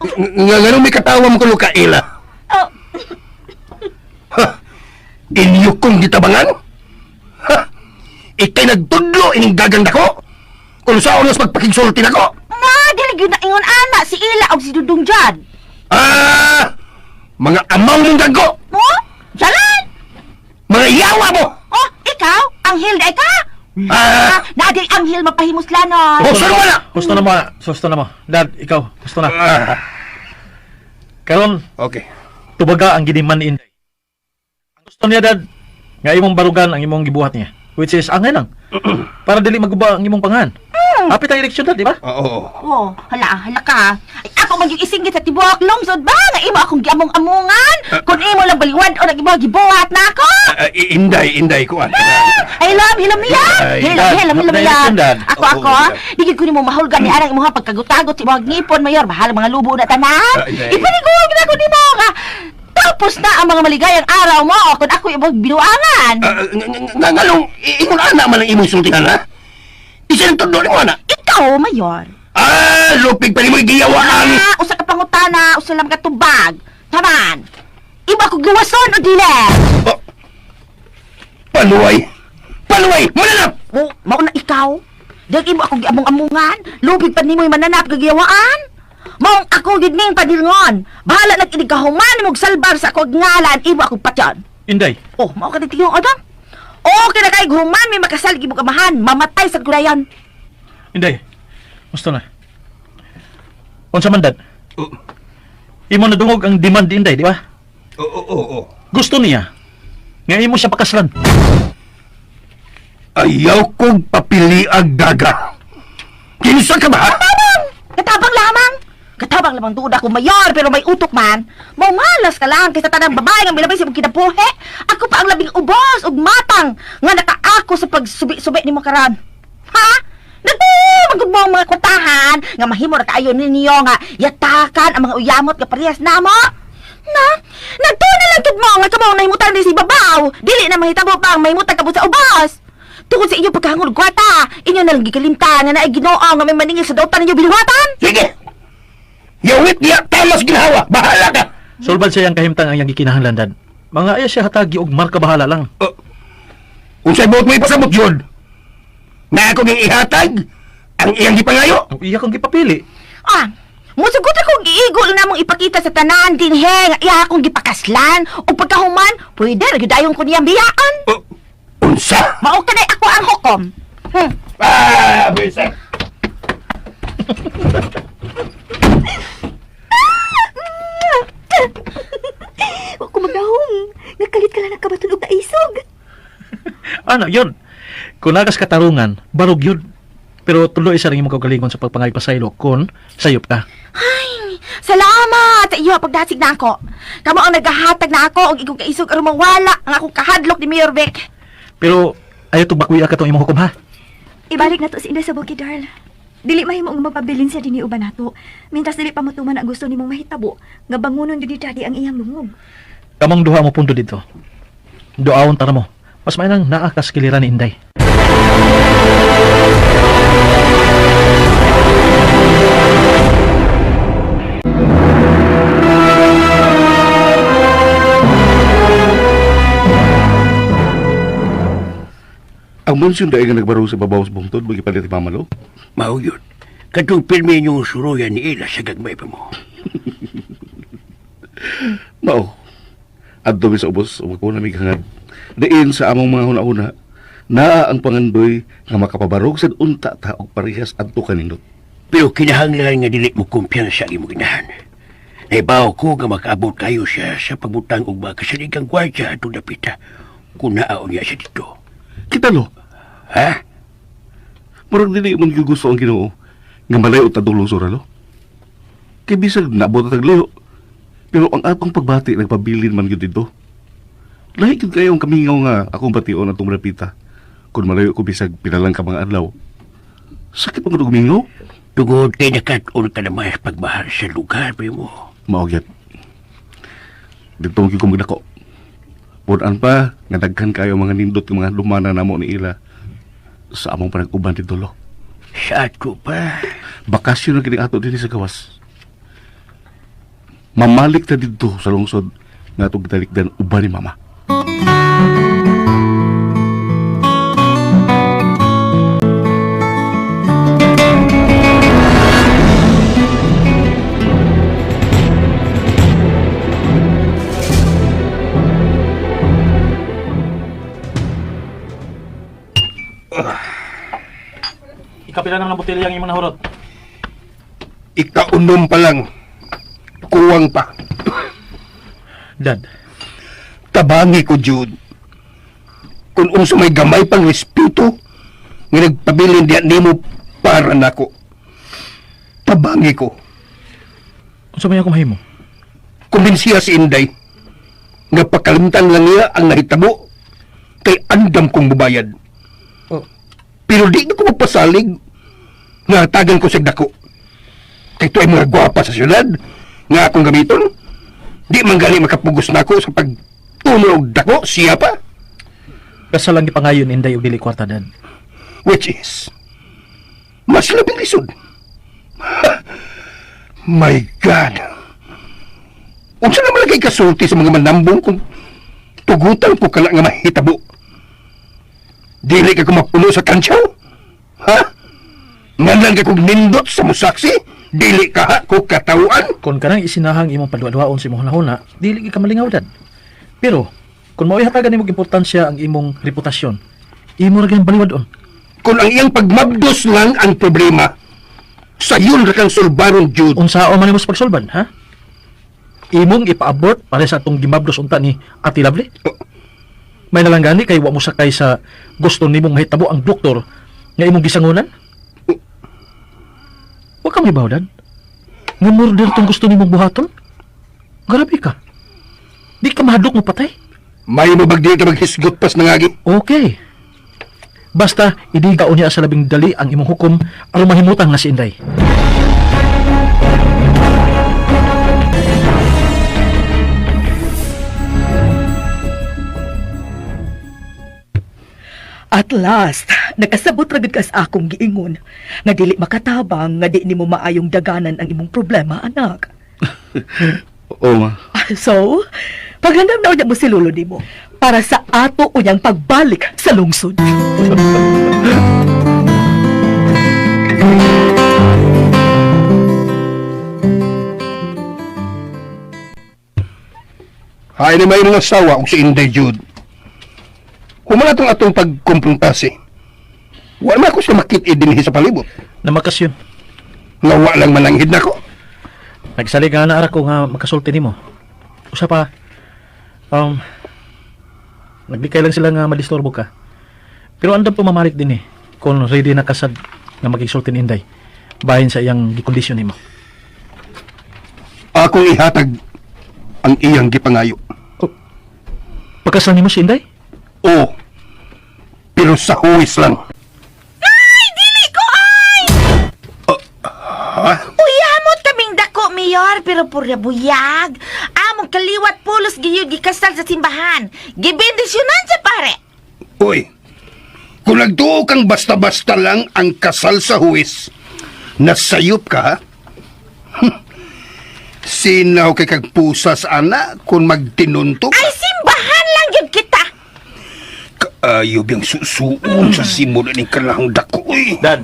Nga nga may katawa mo kuno kaila. Oh. Ha? Inyo kong gitabangan? Ha? Ikay nagtudlo ining gaganda ko? Kung sa oras magpakigsulti nako? Nga, dili gyud na ingon ana si Ila og si Dudong Jad. Ah! Mga amaw mong gago! Oh, jalan. Mga yawa mo! Oh, ikaw, anghel na ka. Ah! Naadi anghel mapahimuslanon. Oh, saan wala? Gusto na mo, gusto na mo. Dad, ikaw, gusto na. Ah, Karon, okay. tubaga ang gidiman ni Inday. Ang gusto niya, Dad, nga imong barugan ang imong gibuhat niya. Which is, angay lang. Para dili maguba ang imong pangan. Hapit ang eleksyon, Dad, di ba? Oo. Oh, hala, hala ka. Ay, ako man yung isinggit sa tibuok lungsod ba? Nga imo akong giamong-amungan. Kung imo lang baliwan o nag imo gibuhat na ako. Ah, inday, inday ko. Ah. Ay, love, hilam niya. Ay, Hilam, Dad, hilam, hilam hapit niya. na eleksyon, Dad. Ako, Oo, ako. Dad. Di ko nimo mahulgan ni arang imong pagkagutagot sa imong ngipon, mayor. Bahala mga lubo na tanan. Ay, ay. Ipanigurog na ko nimo nga. Tapos na ang mga maligayang araw mo kung ako imong binuangan. Ah, nga ngalong ingon ana man ang imong sultihan ha? Isa ng tudlo nimo ana. Ikaw, mayor. Ah, lupig pa nimo giyawaan. Ah, usa ka pangutana, usa lang ka tubag. Taman. Iba ko gawason o dili? Oh. Paluway. Paluway, mananap. Oh, mao na ikaw. Dahil imo akong giamong-amungan, lubig pa nimo'y mananap gagiyawaan. Maong ako gid ning padilngon. Bahala nag inig kahuman mo salbar sa akong ngalan, imo akong patyon. Inday, Oh, mao ka titingong odong. Okay na kay human may makasal gimo kamahan, mamatay sa gulayan. Inday, gusto na. Unsa man, Dad? Oh. Imo nadungog ang demand ni Inday, di ba? Oo, oo, oo. Gusto niya nga imo siya pakaslan. Ayaw kong papiliag daga. Kinsa ka ba? ha? Katabang! Katabang lamang! Katabang lamang duda ko mayor pero may utok man. Maumalas ka lang kaysa tanang babae nga milabay sa imong kinabuhi. Ako pa ang labing ubos ug matang nga nakaako sa pagsubi-subi nimo karon. Ha? Nagpo, magud mo ang mga kwartahan nga mahimo ra kaayo ninyo nga yatakan ang mga uyamot nga parehas namo. Na, nagtuo na lang gud mo nga kamo ang nahimutan ni si babaw. Dili na mahitabo pa ang mahimutan kamo sa ubos. Tungod sa inyong pagkahangol kwarta, inyo na lang gikalimtan nga naay Ginoo nga may maningil sa dautan ninyo binuhatan. Sige. Yawit niya tamas ginhawa. Bahala ka. Sulbad siya ang kahimtang ang iyang gikinahanglan, Dad. Mga ayaw siya hatagi og marka bahala lang. Oh. Unsay buot mo ipasabot yun? Na ako ging ihatag ang iyang gipangayo. Ang iya kang gipapili. Ah, musugot akong giigol na mong ipakita sa tanan dinhe nga iya akong gipakaslan ug pagkahuman, pwede ra gyud ayon ko niyang biyaan. Oh. Unsa? Mao kanay ako ang hukom. Ah, bisa. Wa ko magdahong. Nagkalit ka lang nagkabaton og naisog. Ano, yun. Kung nagas katarungan, barog yun. Pero tuloy isa rin imong kaugalingon sa pagpangay pasaylo kung sayop ka. Ay, salamat sa iyo pagdasig na ako. Kamo ang nagahatag na ako og igong kaisog aron mawala ang akong kahadlok ni Mayor Vic. Pero ayaw tong bakuya ka tong imong hukom ha. Ibalik na to si Inday sa bukid, Darl. Dili mahimo nga mapabilin siya dinhi uban nato. Mintas dili pa motuman ang gusto nimong mahitabo nga bangunon jud ni Daddy ang iyang lungog. Kamong duha mo punto dito. Duawon tara mo. Mas mainang naa kas kiliran ni Inday. Ang mansyon dahil nga nagbaro sa babaw sa bungtod, magipalit ni Mama Lo. Mao yun. Katong pirmi niyong suruyan ni Ila sa gagmay pa mo. Mao. Adto mi sa ubos, ug ko na mi gihangad. Diin sa among mga huna-huna, naa ang pangandoy nga makapabarog sad unta ta og parehas adto kanindot. Pero kinahanglan nga dili mo kumpiyansa ang imong ginahan. Naibaw ko nga makaabot kayo siya sa pagbutang og mga kasaligang gwardya atong dapita kung naa niya siya dito. Kita lo, Ha? murag dili man gyud gusto ang Ginoo nga malayo ta dulong sura lo. Kay bisag naabot ta taglayo, pero ang atong pagbati nagpabilin man gyud didto. Lahi gyud kayo ang kamingaw nga akong bation atong dapita. Kun malayo ko bisag pila lang ka mga adlaw. Sakit man gud og mingaw. Tungod kay nakat-on ka naman sa pagmahal sa lugar, primo. Mao gyud. Dito mo ko magdako. Punan pa, nga daghan kayo mga nindot ng mga lumana namo ni ila sa among panag-uban dito lo. Saat ko pa. Bakasyon na kini ato dinhi sa gawas. Mamalik ta didto sa lungsod nga atong gitalikdan uban ni mama. Ikapila na ng botelya ang imong nahurot. Ikaunom pa lang. Kuwang pa. Dad, Tabangi ko, Jude. Kung unsa may gamay pang respeto, nga nagpabilin diyan nimo para nako. Tabangi ko. unsa may ako mahimo? Kumbinsiya si Inday nga pakalimtan lang niya ang nahitabo kay andam kong mubayad. Oh. Pero di na ko magpasalig nga tagan ko sa dako. Kay tuay mga gwapa sa syudad nga akong gamiton. Di man gali makapugos nako sa pagtuno og dako siya pa. Kasal lang gipangayon Inday og dili kwarta, Dad. Which is mas labing lisod. My God! Unsa naman lagi kasulti sa mga manambong kung tugutan ko kala nga mahitabo? Dili ka kumapuno sa kantsaw? Ha? Ngalan ka kong nindot sa musaksi? Dili ka ha ko katawan? Kung kanang isinahang imong paduwa-duwaon sa imong hunahuna, dili gid ka malingaw, Dad. Pero kung mao'y hatagan nimo og importansya ang imong reputasyon, imo ra gyud baliwadon. Kung ang iyang pagmabdos lang ang problema, sayon ra kang sulbaron, Jude. Unsaon man nimo sa pagsulbad, ha? Imong ipa-abort para sa atong gimabdos unta ni Ate Lovely? May nalang gani kay wa mo sakay sa gusto nimong mahitabo ang doktor nga imong gisangunan? Wa ka may dad. Nga murder tong gusto nimong buhaton? Grabe ka. Di ka mahadlok mo patay. May mabag dili ka maghisgot pas nangagi. Okay. Basta idiga unya sa labing dali ang imong hukom aron mahimutang na si Inday. At last, nakasabot ra gud ka sa akong giingon nga dili makatabang nga di nimo maayong daganan ang imong problema, anak. Oo, ma. So, paghandam na unya mo si lolo nimo para sa ato unyang pagbalik sa lungsod. Hay na may mga asawa og si Inday Jude. Humala tong atong pagkumpruntase. Wa man ako siya makit-i dinhi sa palibot. Namakas yun. Nga wa lang mananghid nako. Nagsalig nga na ara ko nga makasulti nimo. Usa pa, um, naglikay lang sila nga madisturbo ka. Pero andam pumamalik din eh, kung ready na kasad nga magigsulti ni Inday, bahin sa iyang gikondisyon nimo. Akong ihatag ang iyang gipangayo. Pagkasal nimo si Inday? Oo. Pero sa huwis lang. Ay, dili ko ay! Uyamot kaming dako, Mayor, pero purya buyag. Among kaliwat pulos giyud gikasal sa simbahan. Gibendisyonan sa pare. Uy, kung nagtuo kang basta-basta lang ang kasal sa huwis, nasayop ka, ha? Sinaw kay kag pusas, ana, kung magtinunto Ay, simbahan lang yun kita. Kaayo biyang susuon sa simula ni kalahong dako, uy. Dad,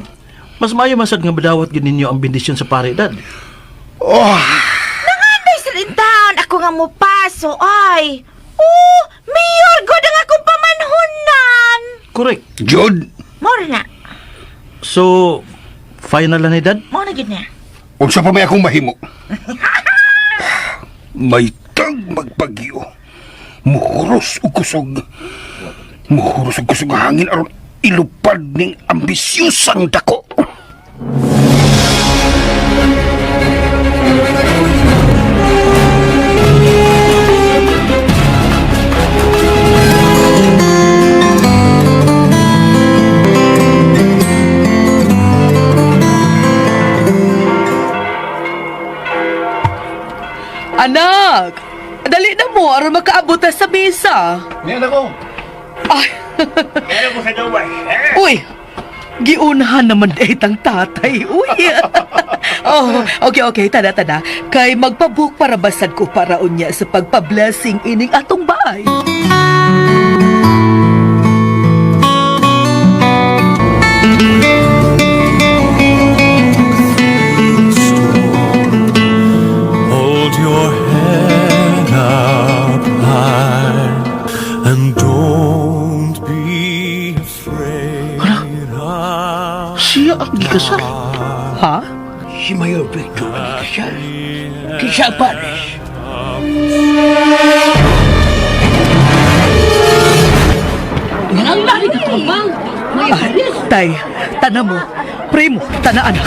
mas maayo man sad nga badawat gid ninyo ang bendisyon sa pare, Dad. Oh, Nanganday sa taon ako nga mupaso, ay. Oh, Mayor, good ang akong pamanhunan. Correct. Jod, Mora na, So, final na ni Dad? mo na gyud na. unsa pa may akong mahimo? May tag magpagyo. Muhuros og kusog. Muhuros og kusog ang hangin aron ilupad ning ambisyosang dako. Anak! Dali na mo aron makaabot ta sa misa. Niyan ako. Ay. Meron ko sa gawas, ha? Uy! Giunahan naman dahit ang tatay. Uy! Oh, okay, okay. Tada, tada. Kay magpabook para basad ko para unya sa pagpa-blessing ining atong bahay. Hold your head up high and don't be afraid of Siya ang gikasal. Ha? Si Mayor Victor ang ikasal. Kinsa ang pares? Ah, tay, tana mo. Primo, tana anak.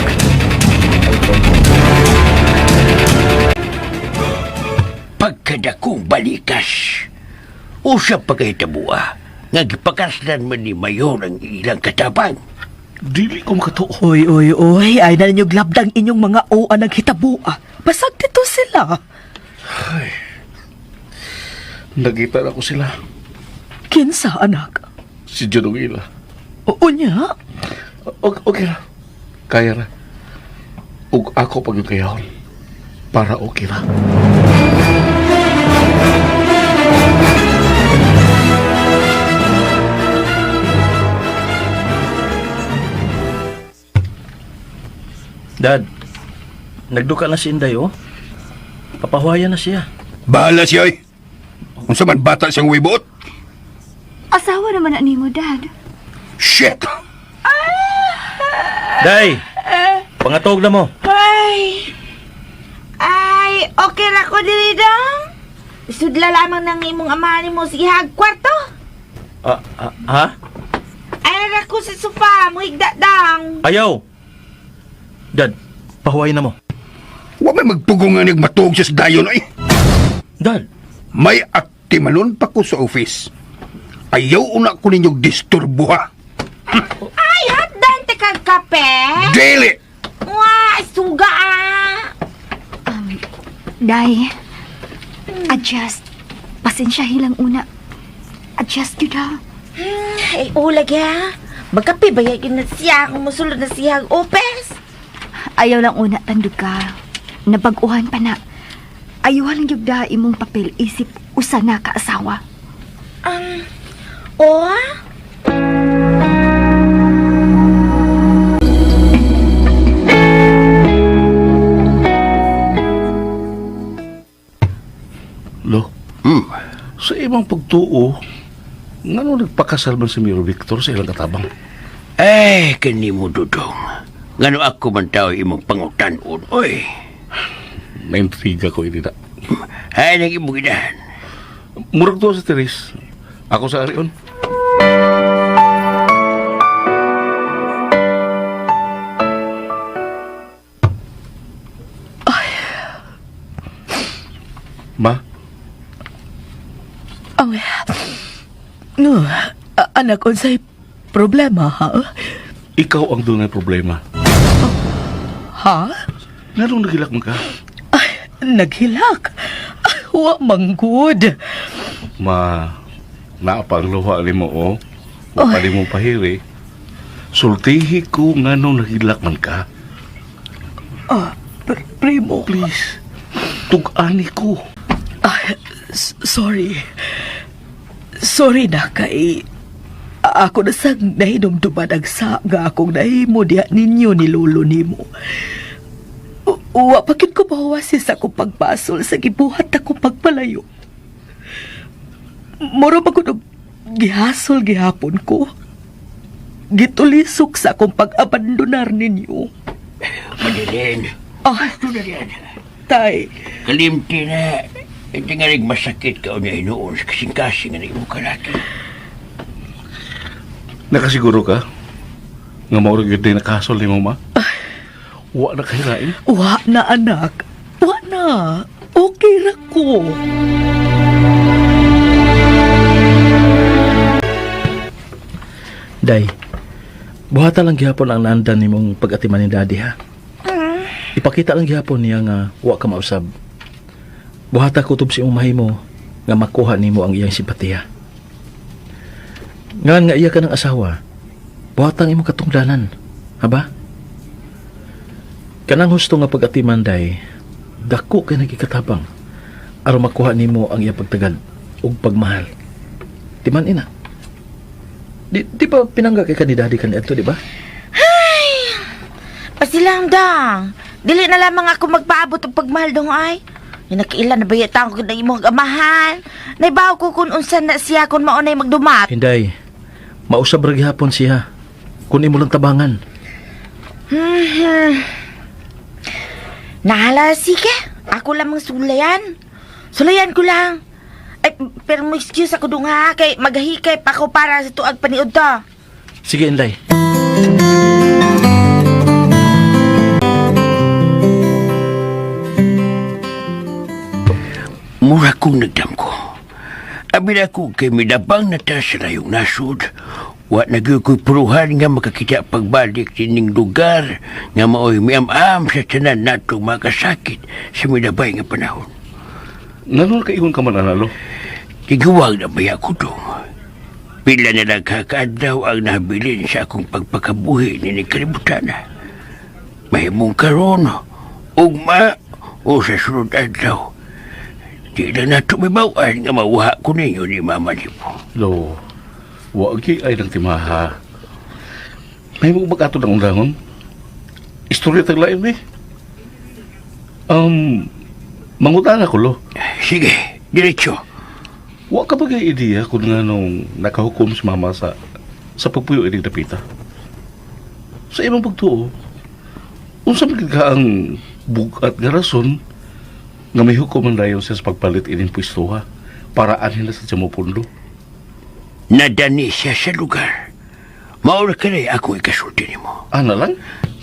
Pagkadakong balikas. Usap pa kay tabua. Nga gipakaslan man ni Mayor ang ilang katabang. Dili ko makatuo. Uy, uy, uy. Ay na ninyo glabdang inyong mga oa naghitabua. Basag dito sila. Nagita na ko sila. Kinsa, anak? Si John Ila. Oo niya. Okay, okay ra. Kaya ra. Ug ako pag yung kayahon. Para okay ra. Dad, nagduka na si Inday, oh. Papahuwayan na siya. Bahala siya oy. Unsa man bata siyang wibuot? Asawa naman na nimo, Dad. Shit! Day, pangatog na mo. Ay! Ay, okay ra ko diri dong. Sudla lamang ng imong amahan nimo sige hag kwarto. Ah, ah, ha? Ay ra ko sa sofa, muhigda dang. Ayaw! Dad, pahuwayan na mo. Wa may magpugong nga nagmatuog siya sa dayon oy. Dad, May atimanon pa ko sa office. Ayaw una ko ninyong disturbo ha. Ay, hatdan te kag kape. Dili! Wa, suga ah. Day, adjust. Pasensya hilang una. Adjust yun ha. Ay, ulag ya. Magkape ba yun na siya kung musulod na siya ang opes? Ayaw lang una tandog ka. Nabag-uhan pa na. Ayaw lang yung da imong papel isip usa na ka asawa. Oh? Lo, sa imong pagtuo, ngano nagpakasal man si Miro Victor sa ilang katabang? Ay, kani mo, Dudong. Ngano ako man tao imong pangutan-on, oy. Naintriga ko ini na. Ay, nang imong inahan. Murag to sa Teres. Ako sa Arion. Ma, Ang... No, anak, unsay problema, ha? ikaw ang dunay problema. Ha? Nganong nagilak man ka? Ay, naghilak. Ay, wa manggod. Ma, naa pa ang luha nimo oh. Wa pa nimo pahiri. Sultihi ko nganong nagilak man ka. Ah, primo. Please, tug-ani ko. Ah, sorry. Sorry na kay ako na sang nahinumduman ang sa nga akong nahimo diha ninyo ni lolo nimo. Wa pa gyud ko mahuwasis sa akong pagbasol sa gibuhat akong pagpalayo. Moro pa og gihasol gihapon ko. Gitulisok sa akong pag-abandonar ninyo. Madeline, Ah, tay. kalimti na. Hindi nga rin masakit ka niya hinuon sa kasing-kasing nga imong kalaki. Nakasiguro ka? Nga mao ra gyud na nakasol nimo ma? Wa na kahirain. Wa na anak. Wa na. Okay ra ko. Day, buhata lang gihapon ang naandan nimong pag-atiman ni Daddy, ha? Ipakita lang gihapon niya nga wa ka mausab. Buhata kutob si imong mahimo nga makuha nimo ang iyang simpatiya. Ngan nga iya ka ng asawa, buhata ang imong katungdanan. Haba? Kanang husto nga pag-atiman day, dako kay nagikatabang aron makuha nimo ang iyang pagtagad ug pagmahal. Timan ina. Di ba pinangga kay ka ni daddy kaniadto, di ba? Pasilang dang. Dili na lamang ako magpaabot og pagmahal dong ay. Yung nakiila na ba yata ako na imong amahan? Naibaw ko kung unsa na siya kung maunay magdumat. Hinday, mausab ra gihapon siya. Kun imo lang tabangan. Nahala, sige. Ako lamang sulayan. Sulayan ko lang. Ay, pero mo excuse ako dong ha, kay maghikay pa ako para sa tuag paniud to. Sige, Inday. Mura kong nagdam ko. Abi na ko kay midabang na ta sa layong nasod. Wa na gyud ko'y puruhan nga makakita pagbalik sining lugar nga maoy miam-am sa tanan natong makasakit sa midabay nga panahon. Ngano kaingon ka man analo? Tiguwag na baya ko dong. Pila na lang kakaadlaw ang nabilin sa akong pagpakabuhi ni kalibutan. Mahimong karon, ugma o sa sunod adlaw. Di na nato mibawan nga mawuha ko ninyo ni Mama Lipo. Lo, wa gyud ay nang timaha. May mo ba kato ng undangon? Istorya tag lain eh. Mangutana ko lo. Sige, diretso. Wa ka ba kay ideya kung nga nung nakahukom si mama sa pagpuyo ining dapita? Sa imong pagtuo, unsa man gid ka ang bugat nga rason nga may hukom ang dayon siya sa pagpalit ining pwesto ha para anhin na sa Jamopundo? Nadani siya sa lugar. Maura ka na ako ikasulti nimo. Ana lang?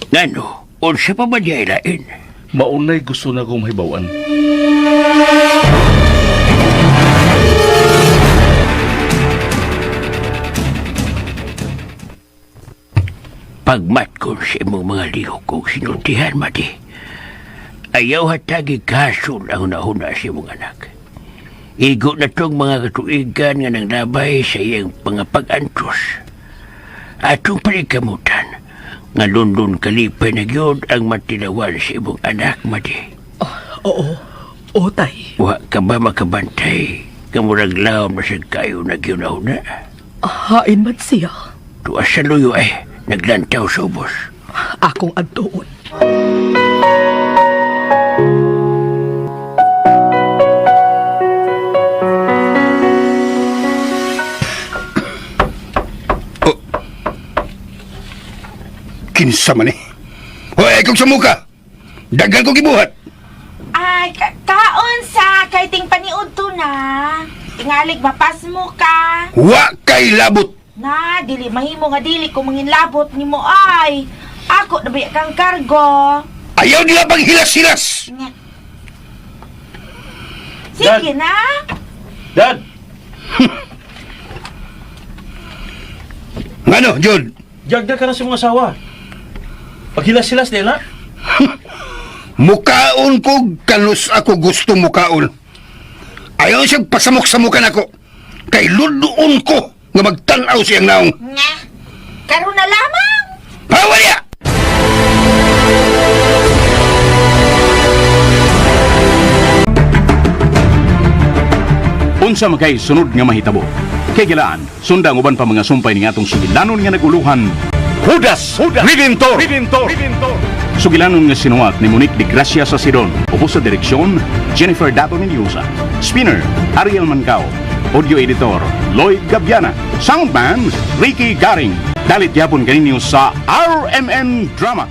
Ngano, unsa pa ba niya ilain? Maunay gusto na akong mahibawan. Pagmat ko sa imong mga lihok kong sinultihan, Mati. Ayaw hatagi kasol ang nahuna sa imong anak. Igo na tong mga katuigan nga nang labay sa iyang pangapag-antos. Atong palikamutan, nga lundon kalipay na gyud ang matilawan sa imong anak, Mati. Oo. Oo, tay. Wa ka ba makabantay? Kamurag lawom na sa kayo na gyud na huna. Hain man siya. Tuwa sa luyo ay naglantaw sa ubos. Akong adtuon. Kinsa man eh. Hoy, kung sumuka! Daghan kong gibuhat! Ay, kaon sa kay ting paniud to na. Tingalig mapas mo ka. Wa kay labot! Na, dili mahimo nga dili ko manginlabot nimo ay. Ako na ba kang kargo? Ayaw nila pang hilas-hilas! Nya. Sige Dad. na. Dad! Ngano, Jod? Jagda ka na sa mga asawa. Paghilas-hilas nila. Mukaon ko, kanus ako gusto mukaon. Ayaw siyang pasamok-samukan ako. Kay ludoon ko nga magtanaw siyang naong. Nya. Karon na lamang. Pawa niya! Unsa man kay sunod nga mahitabo? Kay gilaan, sunda ang uban pa mga sumpay ning atong sugilanon nga naguluhan. Judas, Judas Redentor. Redentor. Sugilanon nga sinuwat ni Monique de Gracia sa Sidon. Ubos sa direksyon, Jennifer Dato Mendoza. Spinner, Ariel Mancao. Audio editor, Lloyd Gabiana. Soundman, Ricky Garing. Dalit yapon kaninyo sa RMN Drama.